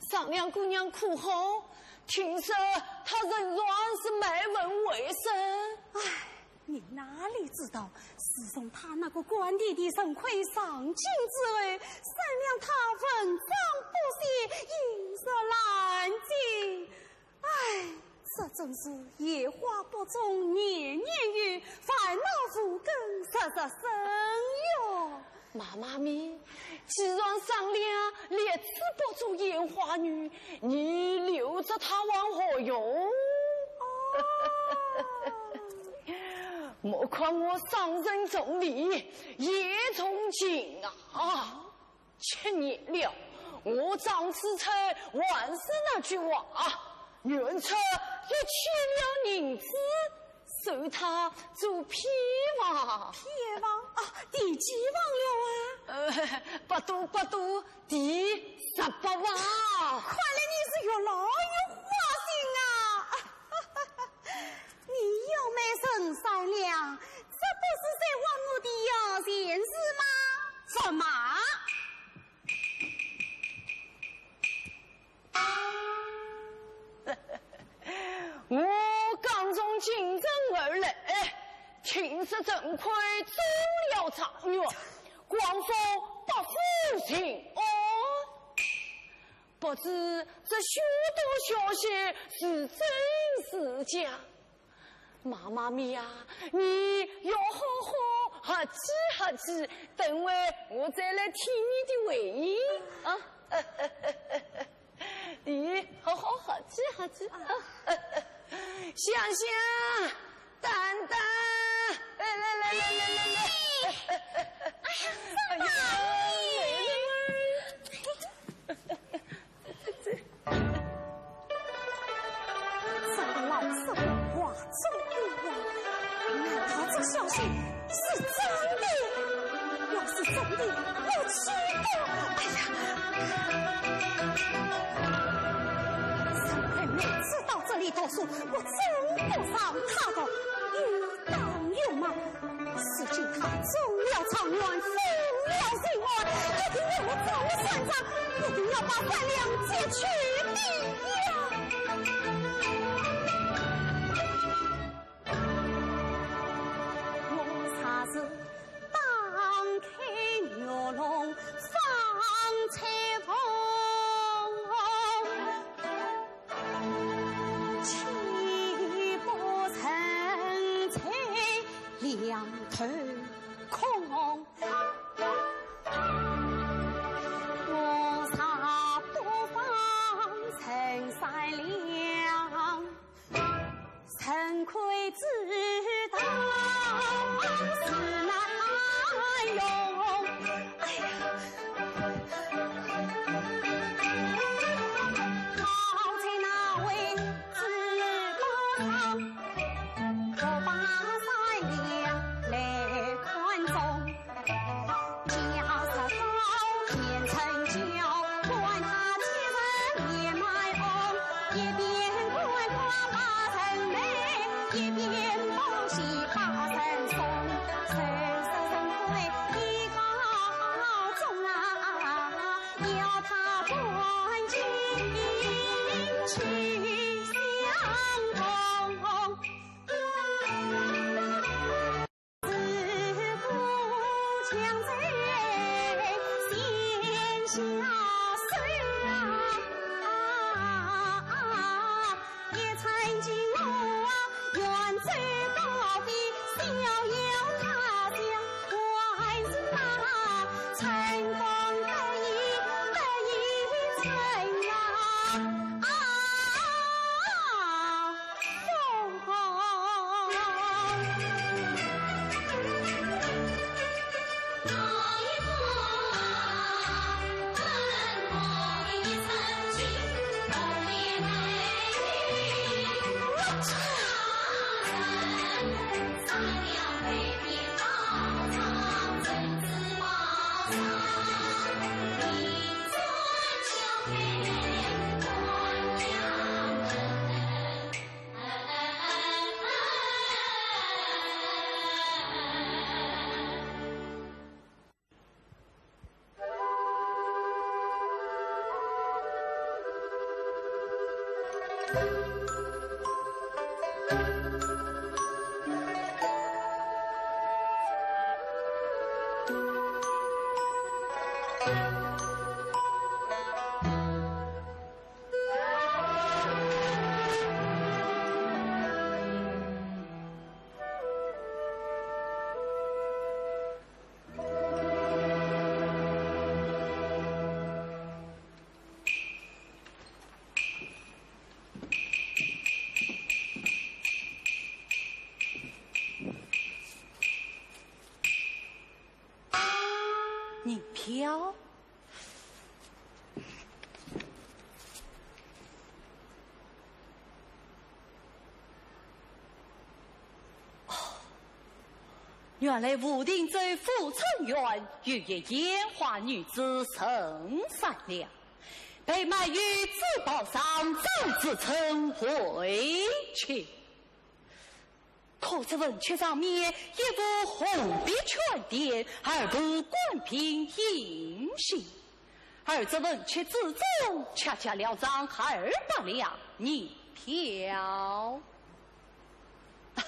三娘姑娘可好？听说她仍然是卖文为生。唉， 你哪里知道，自从她那个官爹爹沈奎上京之后，三娘她文章不写，饮食烂尽。唉，这真是烟花爆竹年年有，烦恼无根日日生哟。妈妈咪，既然三娘烈此不做烟花女，你留着她还何用？哦。 莫看我商人重利，也重情啊！七年了，我张子成还是那句话，原出一千两银子，收他做偏房。偏房？啊，第几房了啊？呃，不多不多，第十八房。看来你是越来越花心啊！ 你又没人商量，这不是在还我的要钱是吗？怎么？我刚从京城而来，听说陈奎中了状元，官封伯父巡按。 不知这许多消息是真是假？妈妈咪呀，你要好好合计合计，等会我再来听你的回音啊。你好好合计合计啊。香香， 丹丹，来来来来来来来。哎呀，哎呀，这个老实话真不完，难道这消息是真的？要是真的，我去的。哎呀，沈奎每次到这里读书，我总不让他的。 有当有嘛，如今他中了状元，封了巡按，一定要我找我算账，一定要把三娘接去的呀。我若是打开玉龙双彩凤， 岂不人财两头空？我若不放陈三娘，银票？哦，原来武定州富春县有一烟花女子陈三娘，被卖于珠宝商张子琛为妻。 可这文契上面一幅红笔圈点，二部官兵印信，而这文契之中恰恰料藏二百两银票。啊，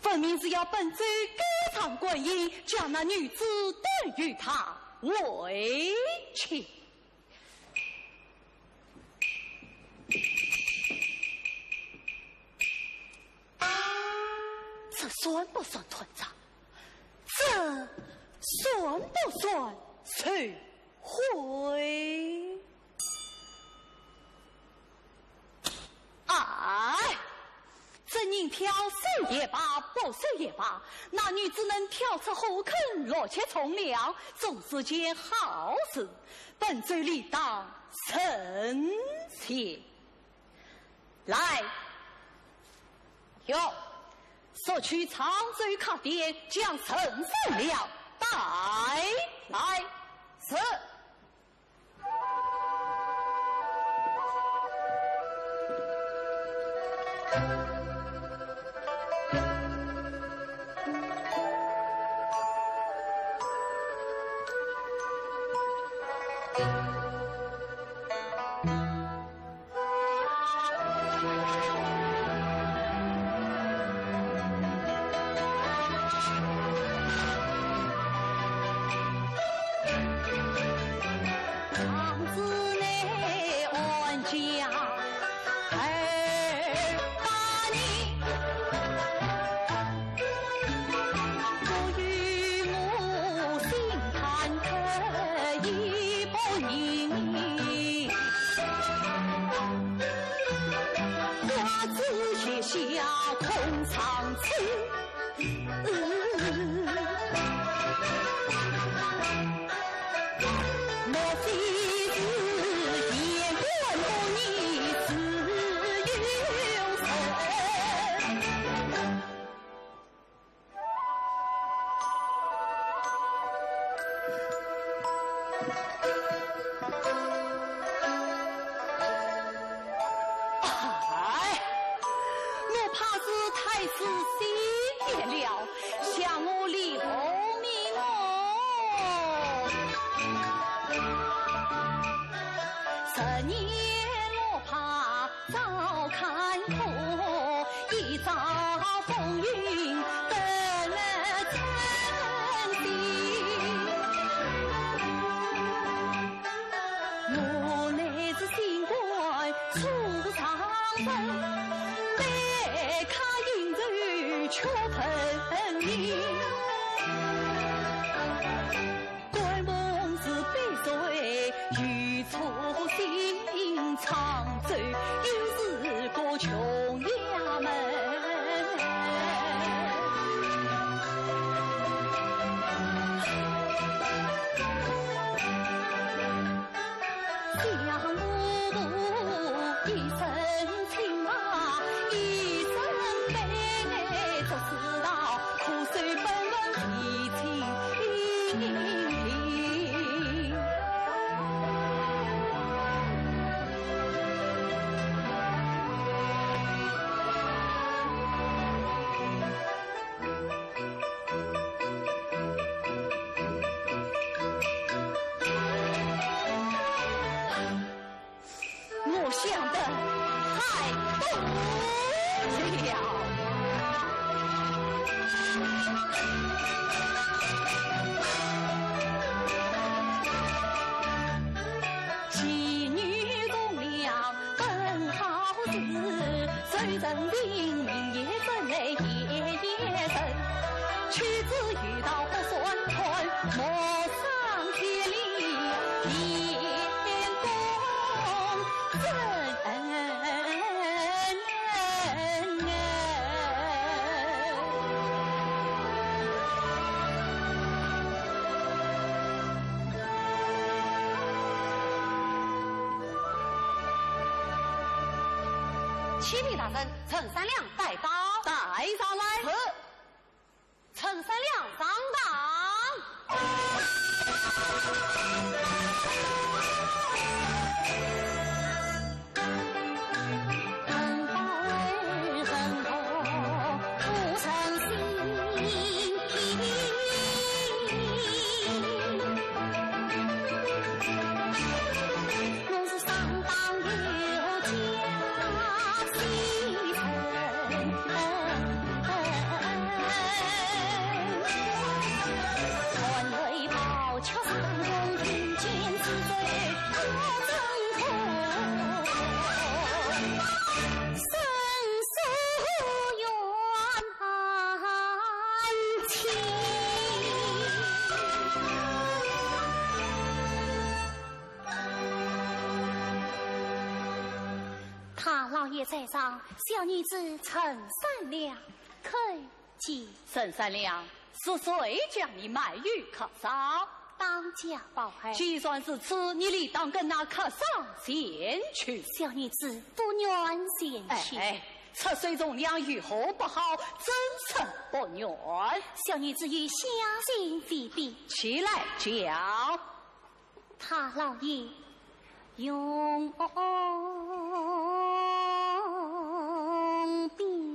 分明是要本州高堂官印，将那女子断于他为妻。 这算不算断账？这算不算受贿？哎，这银票收也罢，不收也罢，那女子能跳出火坑，落脚从良，总是件好事，本州理当称谢。 来，有，速去常州客店，将陈三娘带来。是。 哎，我怕是太子心野了，想我李弘明哦。十年落魄早坎坷，一朝风云得了春心。我乃是新官初上任，待客应酬却分明。 官梦似碧水又初醒，常醉又是个穷衙门。想我一身清白，一身悲哀，只知道苦守本分，提亲。 我想得太多了。妓女从良本好事，谁曾听明月正来夜夜深。去自由道不算宽，莫 上天里面公正。启禀大人，陈三两带到。带上来。是。 陈三两上堂。大老爷在上，小女子陈三两叩见。陈三两，是谁将你卖与客商？当家包围。既然如此，你理当跟那客商前去。小女子不愿前去。哎，哎，出手从良有何不好，怎生不愿？小女子有下情未毕。起来讲。 大老爷，容禀。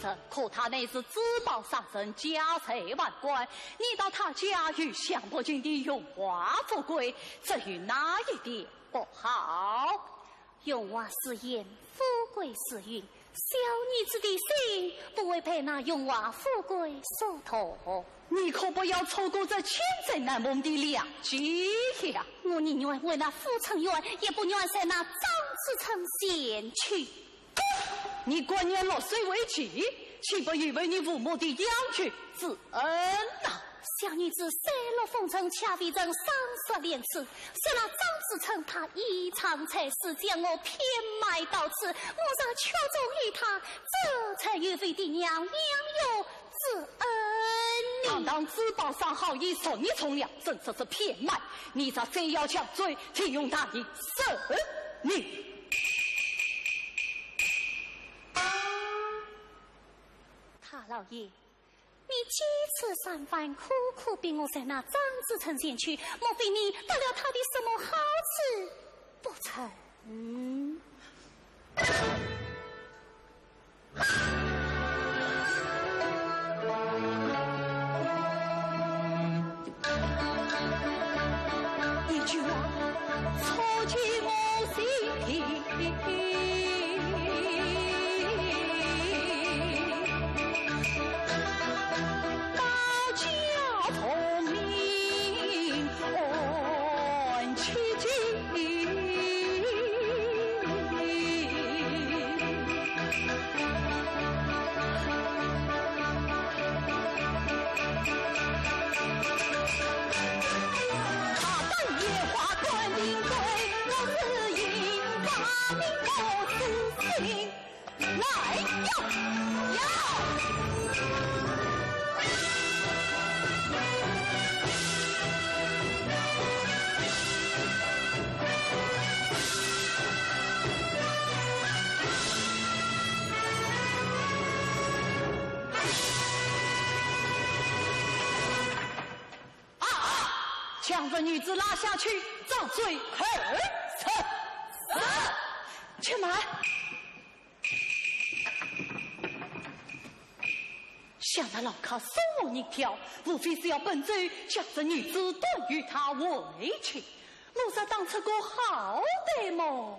人，可他乃是珠宝商人，家财万贯，你到他家与享不尽的荣华富贵，这有哪一点不好？荣华似烟，富贵似云，小女子的心不会被那荣华富贵所动。你可不要错过这千载难逢的良机呀！我宁愿为那富春院，也不愿在那张子成前去。 你甘愿落水为棋，岂不违背你父母的要求之恩呐？小女子三落风尘，恰未曾赏识廉耻，说那张子成他一场才是将我骗卖到此，我若屈从于他，这才有违的娘娘有之恩呢。堂堂珠宝商行已受你重量，真说是骗卖，你这三要强罪，请容大人审理。 大老爷，你几次三番苦苦逼我在那张子成前去，莫非你得了他的什么好处不成？ 一句话戳进我心。保驾从命安七境。 来呀！呀！ 啊！将这女子拉下去，杖罪二十。是。且慢。想那老卡送我银条，无非是要本州将这女子断与她为亲，我若当出个好歹么。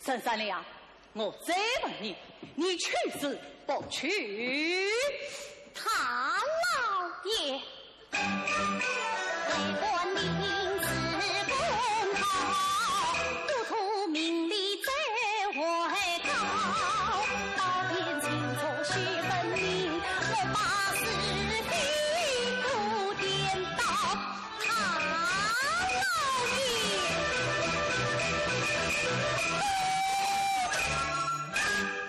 陈三娘，我再问你，你去是不去？大老爷。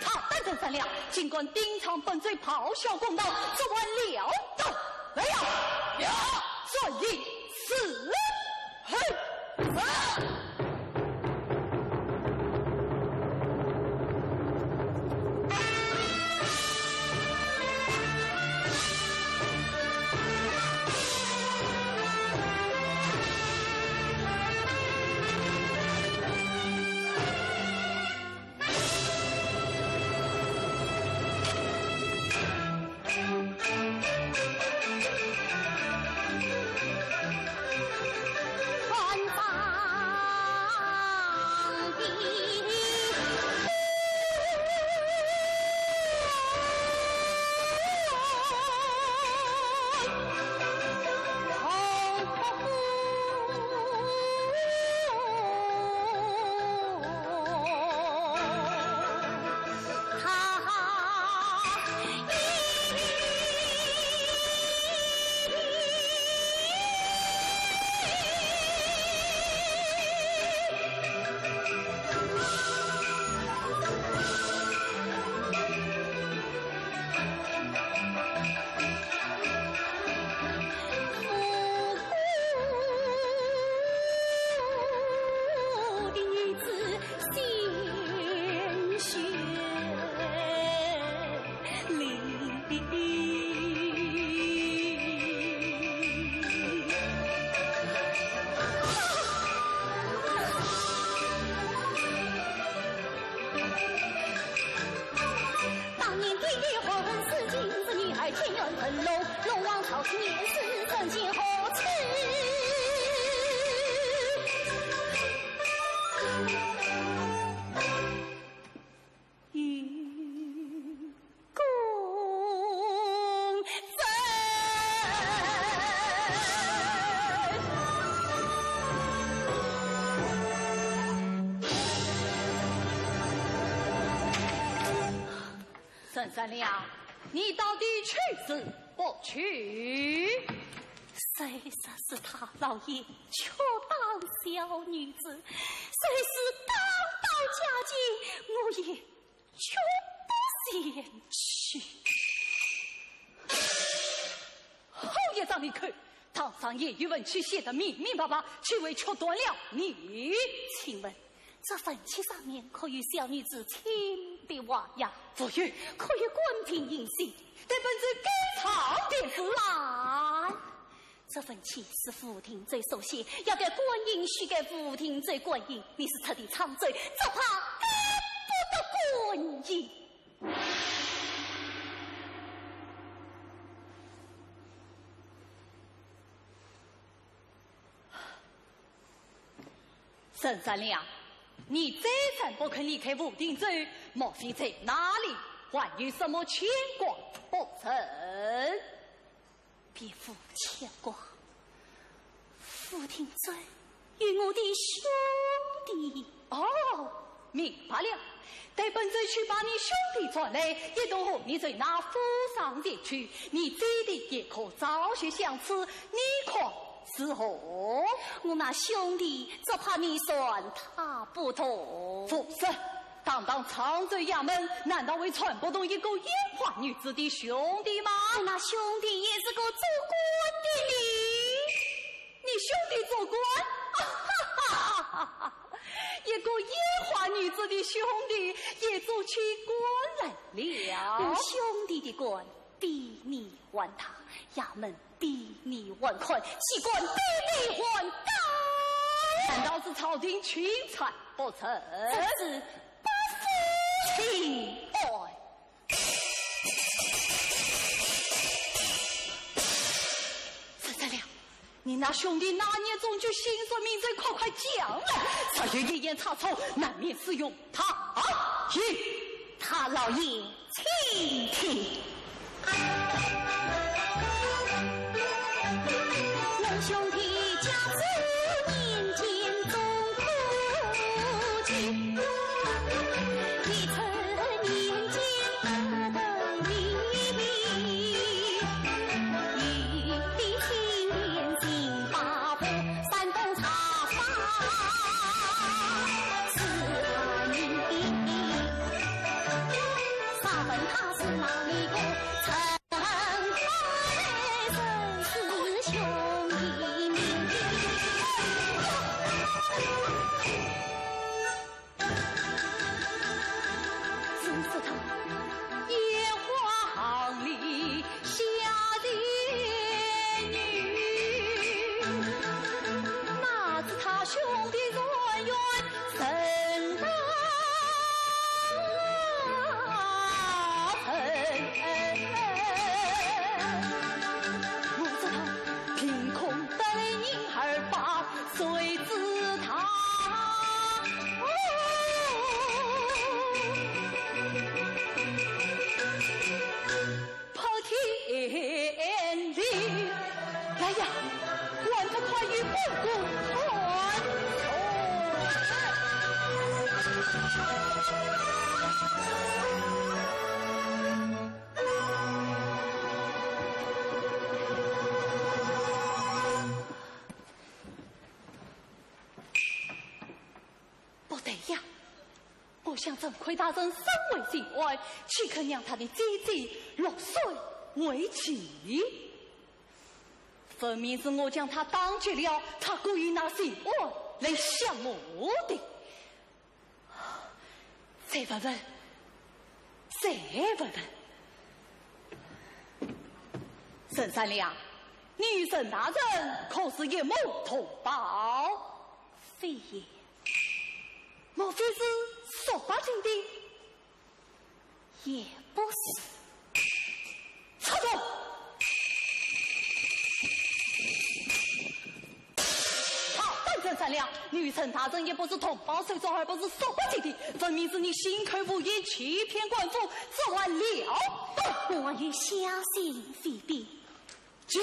大胆陈三娘，竟敢顶撞本州咆哮公道，这还了得？来呀！呀！转印伺候。是。 万般沈善良，你到底去是不去？谁说是大老爷，却当小女子，虽是刚到佳境，我也 绝不前去。好一张利口，堂上也有文契写得明明白白，岂会曲断了你？请问，这文契上面可有小女子亲笔画押？无有。可有官凭印信？待本奏盖上便是。慢！ 这文契是吴定州所写，要给官印，须给吴定州官印。你是出的沧州，只怕给不得官印。沈善良，你再三不肯离开吴定州，莫非在哪里还有什么牵挂不成？ 别无牵挂，吴定州与我的兄弟。哦，明白了。待本州去把你兄弟转来，一同和你在那府上前去。你姐弟也可朝夕相处，你看如何？我那兄弟只怕你算他不同。不是， 堂堂沧州衙门，难道会传不动一个烟花女子的兄弟吗？我那兄弟也是个做官的哩。你兄弟做官？哈哈哈哈！一个烟花女子的兄弟也做起官来了。我兄弟的官比你还大，衙门 比你还宽，机关比你还高。难道是朝廷钦差不成？这是不服气。哦，沈善良，你那兄弟哪年中举，姓甚名谁，快快讲来，若有一言差错，难免适用 他，啊，大老爷，请听。不对呀，我想陈魁大人身为巡按，岂肯让他的姐姐落水为妻？分明是我将他打劫了，他故意拿巡按来吓我的。 再问问，再问问。沈善良，你与沈大人可是一母同胞？非也。莫非是叔伯亲的？也不是。插手！好，本镇善良，你与陈大人也不是同胞手足，而不是所谓的，分明是你心口不一，欺骗官府，这还了得？我也小心回避。讲！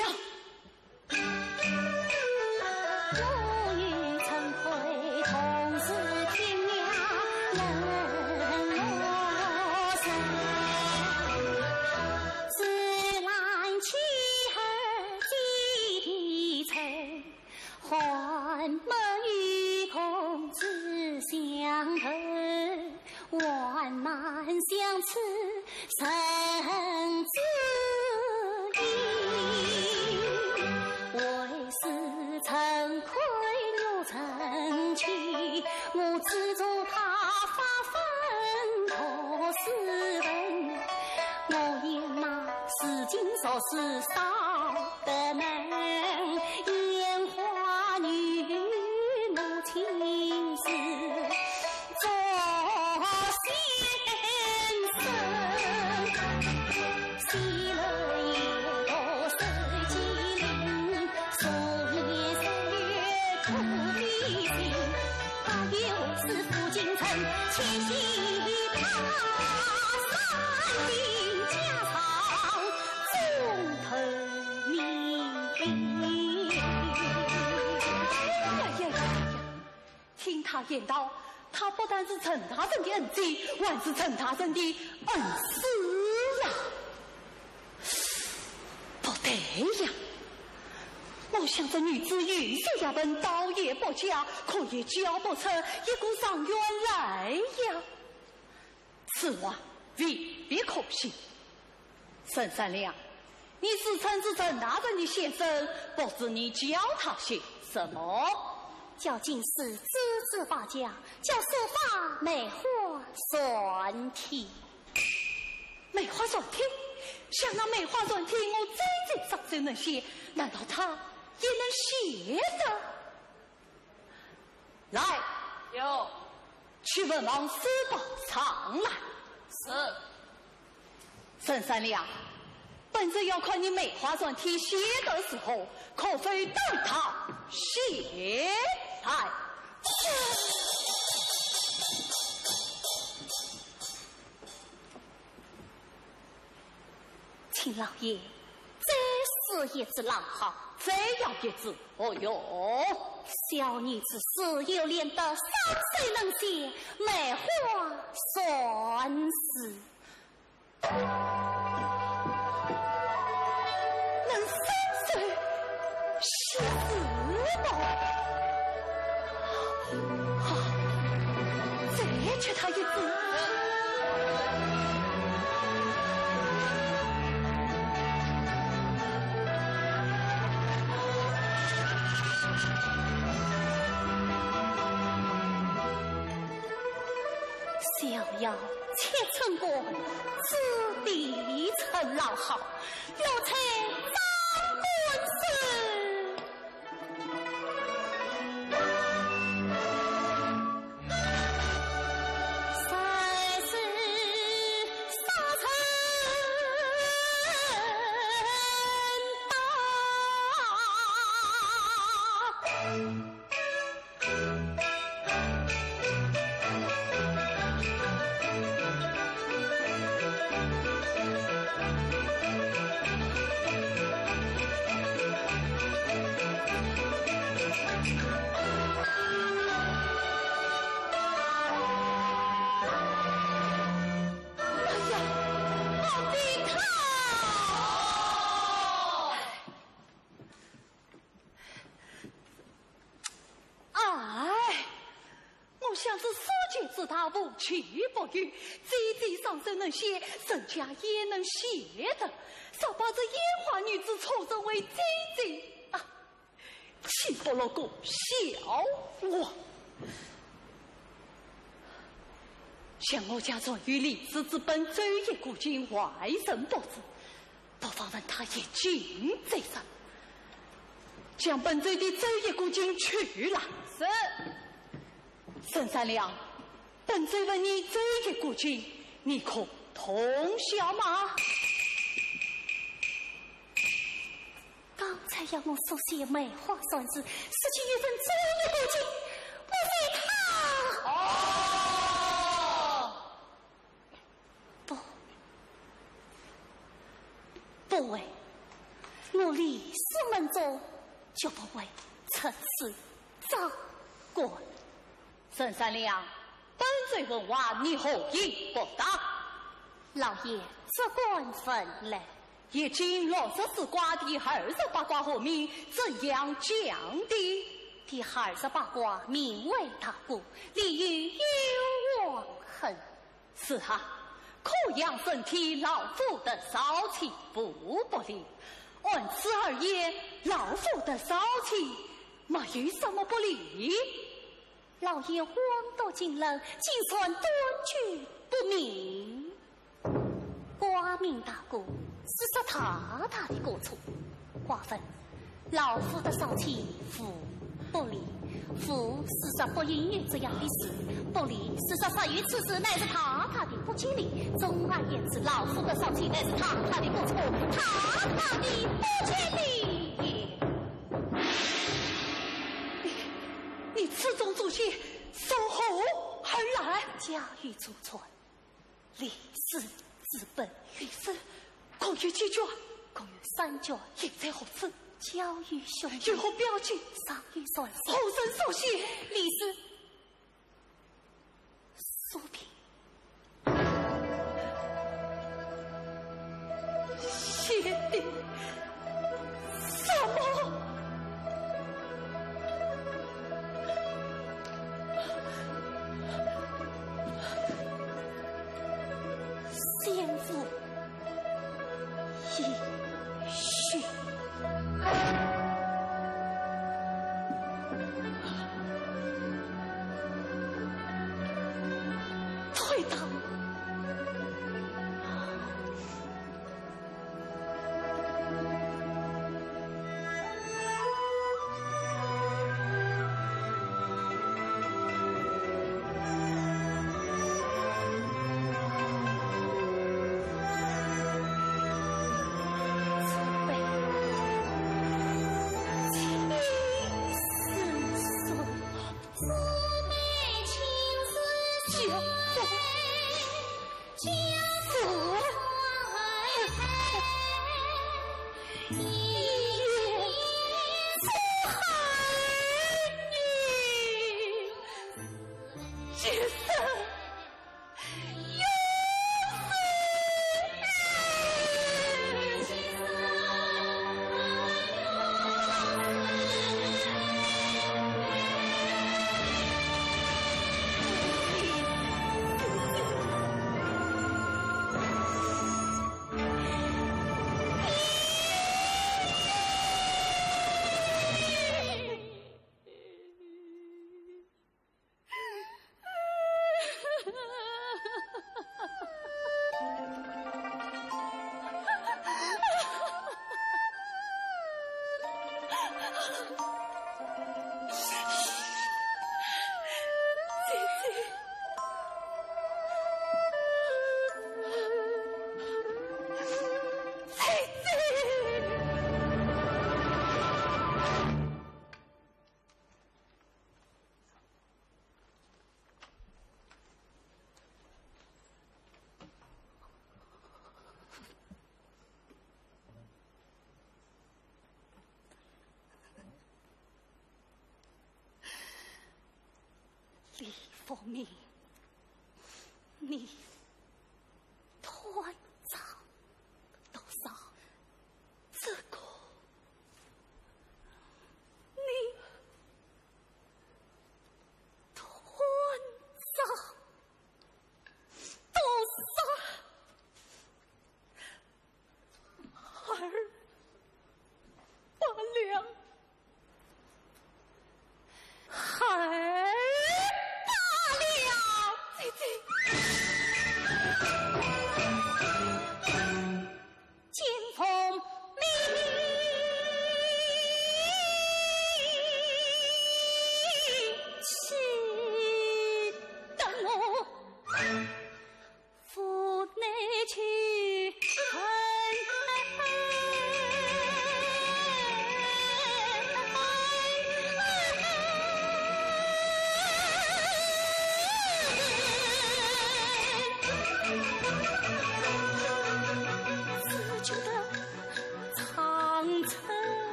呀呀呀呀！听他言道，他不但是陈大人的恩姐，还是陈大人的恩师啊！不对呀！我想这女子有些学问，倒也不假，可也教不出一个状元来呀。 此话未必可信。沈善良，你自称是陈大人的先生，不知你教他些什么？教进士知字八家，教书法、梅花篆帖。梅花篆帖？想那梅花篆帖，我最近上手能写，难道他也能写得？ 来，有。去问王师伯上来。是。沈善良，本镇要看你梅花篆帖写得如何，可否登堂谢罪？请老爷再试一试，老好。再要一试， 哦哟，小女子自幼练得三手能写梅花篆字。能三手写字么？好，再给他一次。 逍遥七寸棍，资历曾老好，要采张官手。哎呀，好病啊！ 哎，我想是书剑之道，无奇不有，姐姐上手能写，人家也能写得，若把这烟花女子错认为姐姐啊，岂不落个笑话？想我家传有李氏之本，周易古今，外人不知， 不妨问他一经再审，将本周的周易古今取来。是。沈善良，本周问你周易古今，你可通晓吗？刚才要我书写梅花篆字，失去一份专业背景，莫非他……哦，不，不会，我李氏门中就不会出此章官。 沈善良，本罪问话，你何以不答？老爷，这官问来。易经六十四卦第二十八卦何名？怎样讲的？第二十八卦名为大过，里有冤枉恨。是啊，可养生体，老夫得少气，无不利。按此而言，老夫得少气，没有什么不利。 老爷枉读经纶，竟然断句不明。卦名大过，是说大大的过错。卦问：老夫得少气，无不利。夫是说不应有这样的事，不利是说说有此事乃是大大的不吉利。总而言之，老夫得少气乃是大大的过错，大大的不吉利。 你，你此中注解从何而来？家喻祖传，李氏之本。李氏共有几卷？共有三卷。印在何处？交于兄弟。有何标记？上有传书。何人所写？李氏。 苏萍。写的什么？先父 已去。退堂。 李凤鸣，你断章多少？这个，你断章多少？ 二八两，还八两，姐姐。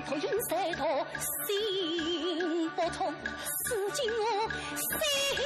头晕睡头心不痛，如今我心事多。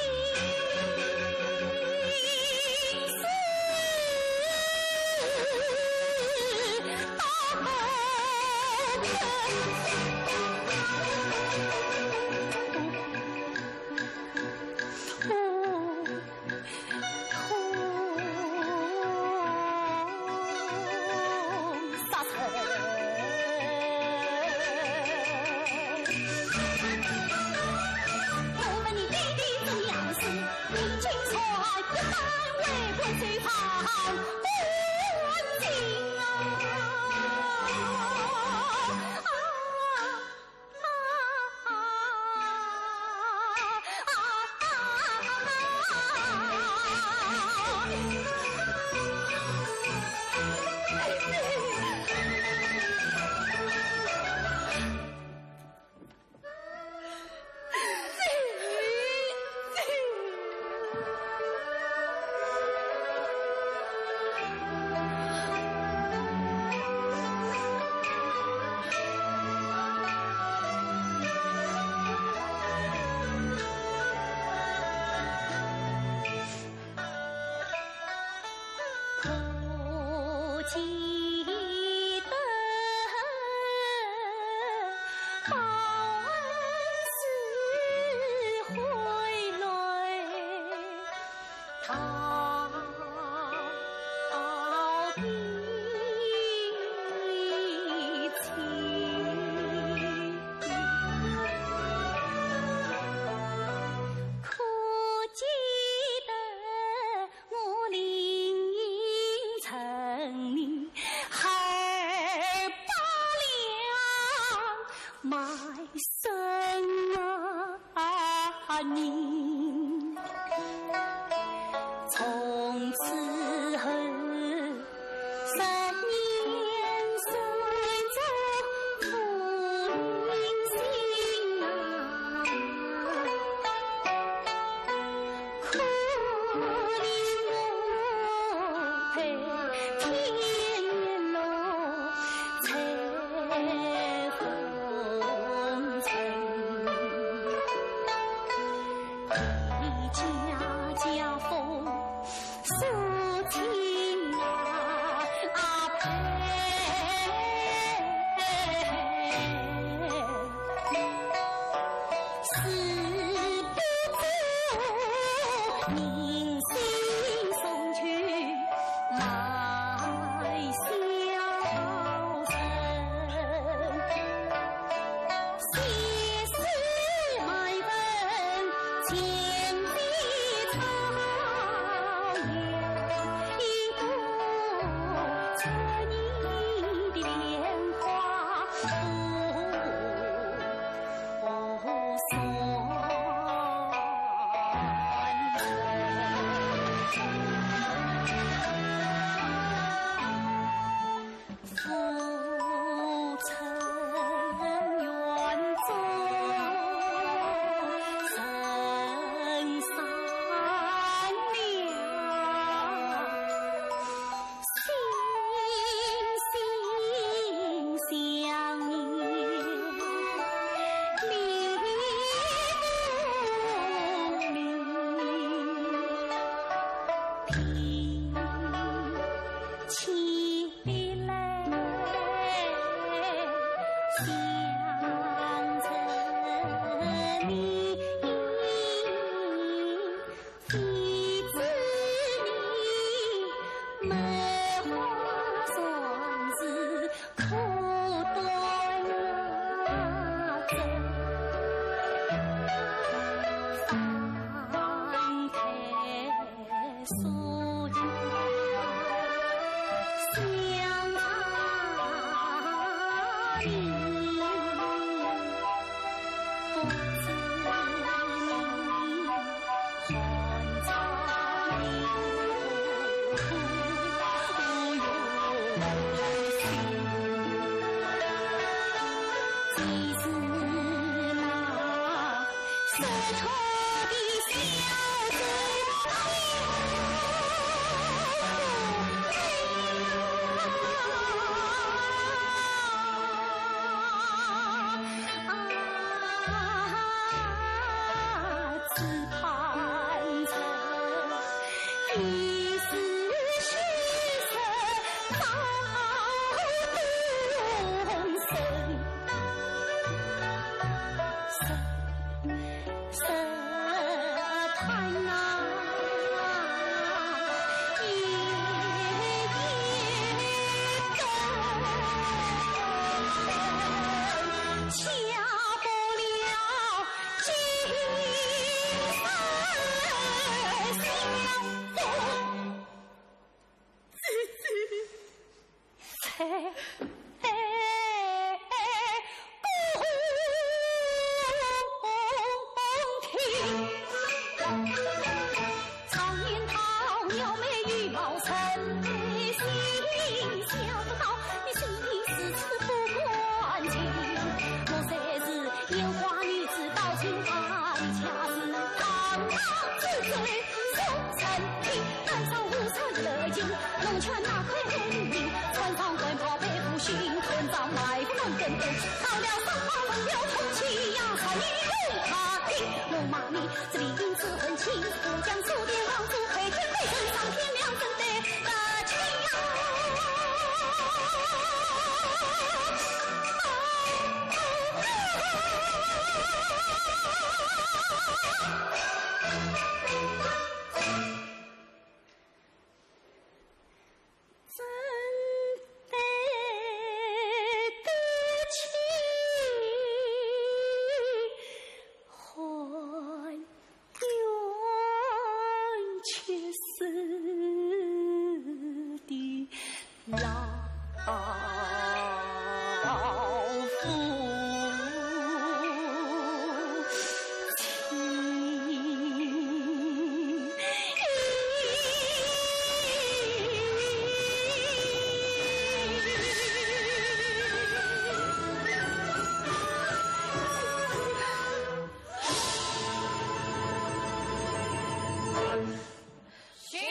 谢安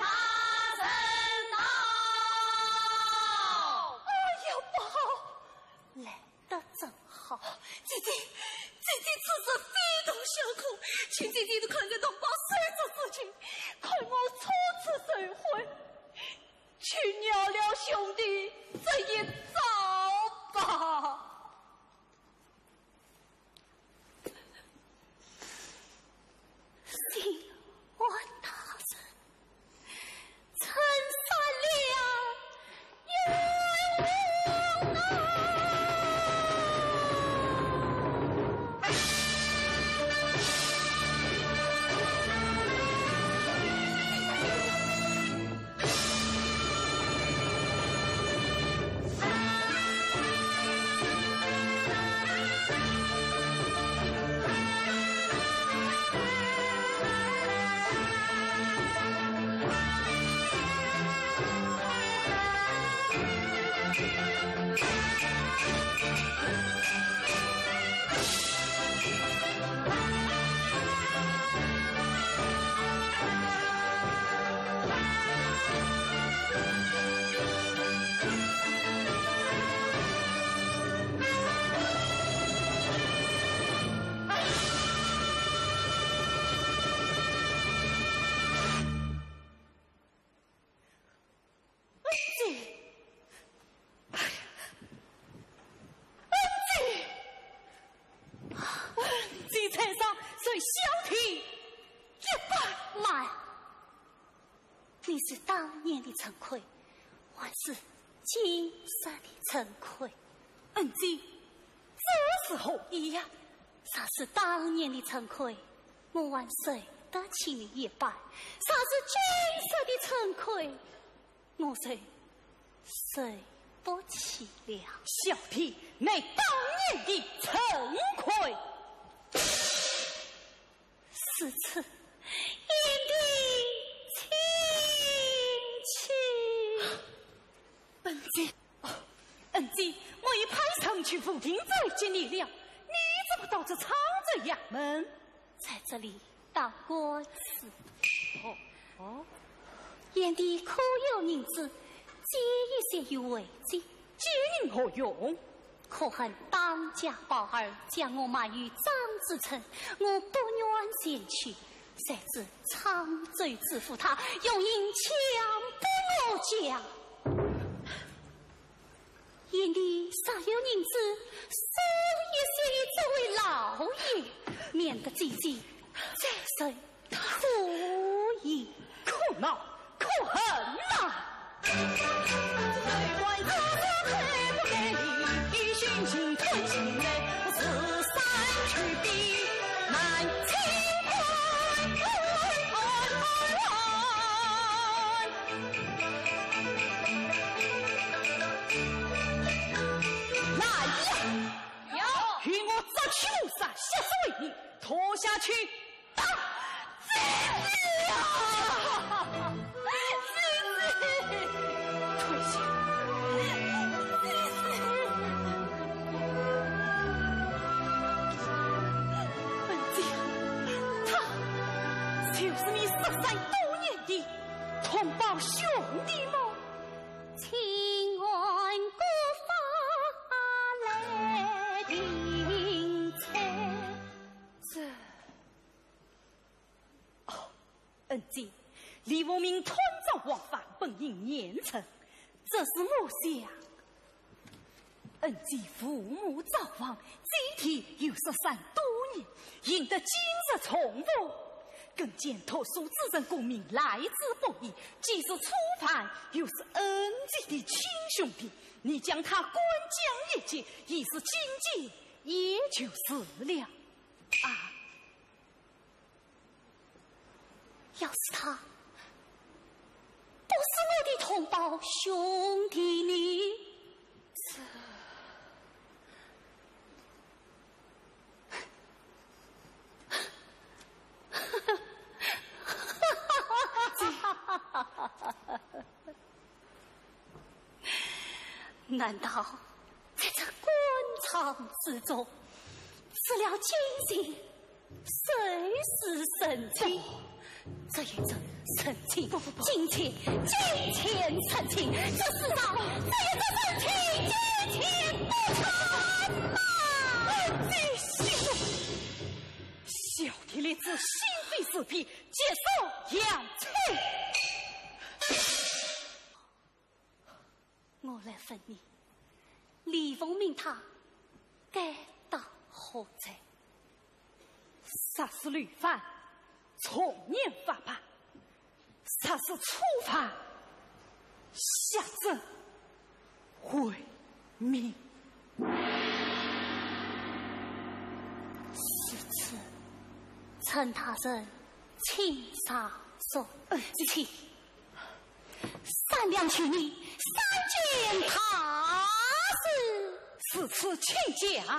大人到。哎呀，不好！来得正好。姐姐，姐姐此时非同小可，请姐姐看在同胞手足之情，看我初次受婚，去饶了兄弟这一遭吧。 谢安大人，承受了冤枉啊！恩姐，恩姐，恩姐在上，受小弟一拜。慢，你是当年的陈魁，还是今日的陈魁？恩姐，这是何意呀？若是当年的陈魁，我还受得起你一拜；若是今日的陈魁，我就受不起了。小弟乃当年的陈魁。如此，贤弟请起。恩姐，哦，恩姐，我已派人去武亭追击你了，你怎么到这沧州衙门？在这里当官司。哦，哦。贤弟可有银子，借一些与为借。借银何用？可恨当家包二将我卖与张子成，我不愿前去，谁知沧州知府他用银强迫我讲。 贤弟若有银子，送一些与这位老爷，免得姐姐再受苦矣。可恼，可恨呐！来呀！有！与我捉去谋杀，吓死为你，拖下去打！姐姐啊！姐姐！跪下！姐姐！恩姐，他就是你失散多年的同胞兄弟吗？ 请安国法。这……哦，恩姐，李凤鸣吞诏枉法，本应严惩，这是我想……恩姐父母早亡，祭奠又失散多年，幸得今日重逢，更见读书之人功名来之不易，既是初犯，又是恩姐的亲兄弟，你将他关将一军，已是进见，也就是了。啊，要是他不是我的同胞兄弟呢？这……难道在这官场之中，除了奸细，谁是圣卿？这一次圣卿，不，不，不，金钱，金钱圣卿，这世上只有这圣卿，金钱不成呐！恩姐息怒，小弟立志心怀是非，结束扬清。 我来问你，李凤鸣他该当何罪？杀死流放，从严法办；杀死初犯，下旨为民。如此，请大人请上座。呃，请。 三两去你三件大事。如此请讲。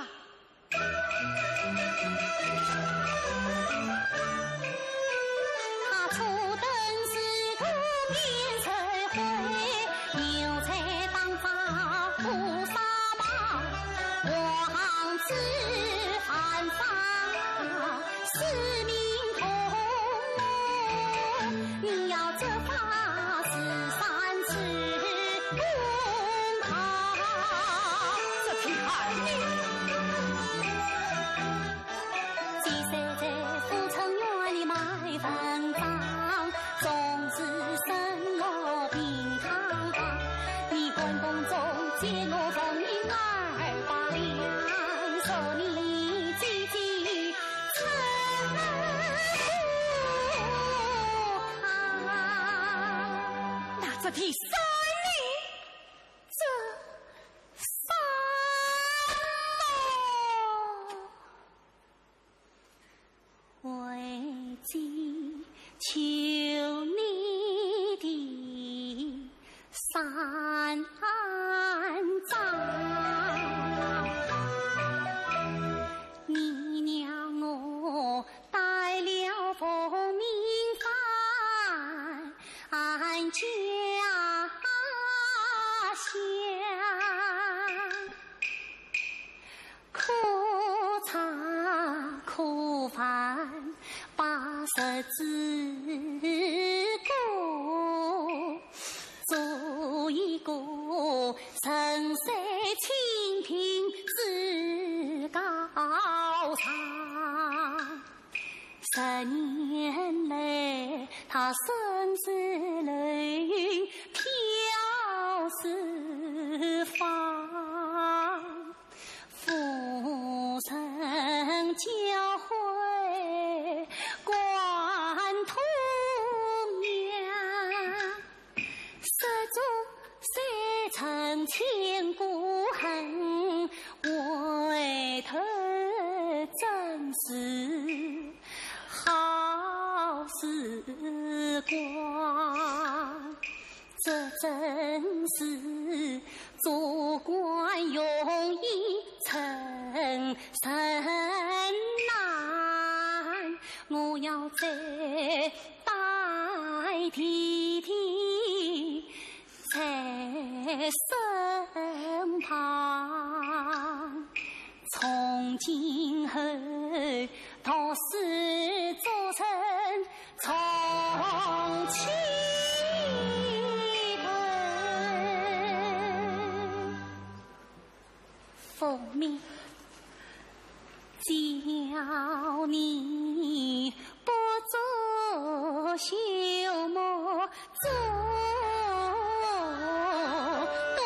那这第三呢？这三呢？ 为妻求你的三章，你让我带了凤鸣返家乡。 可唱可弹八十之歌，做一个神仙清贫之高尚。十年来，他身受雷霆飘四方。 夫人教诲贯童年，失足三尺千古恨，回头真是好时光。 这真是做官容易称人难，我要再拜弟弟在身旁。 从今后，读书做人重起头。凤鸣，叫你不作休莫作东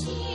梁。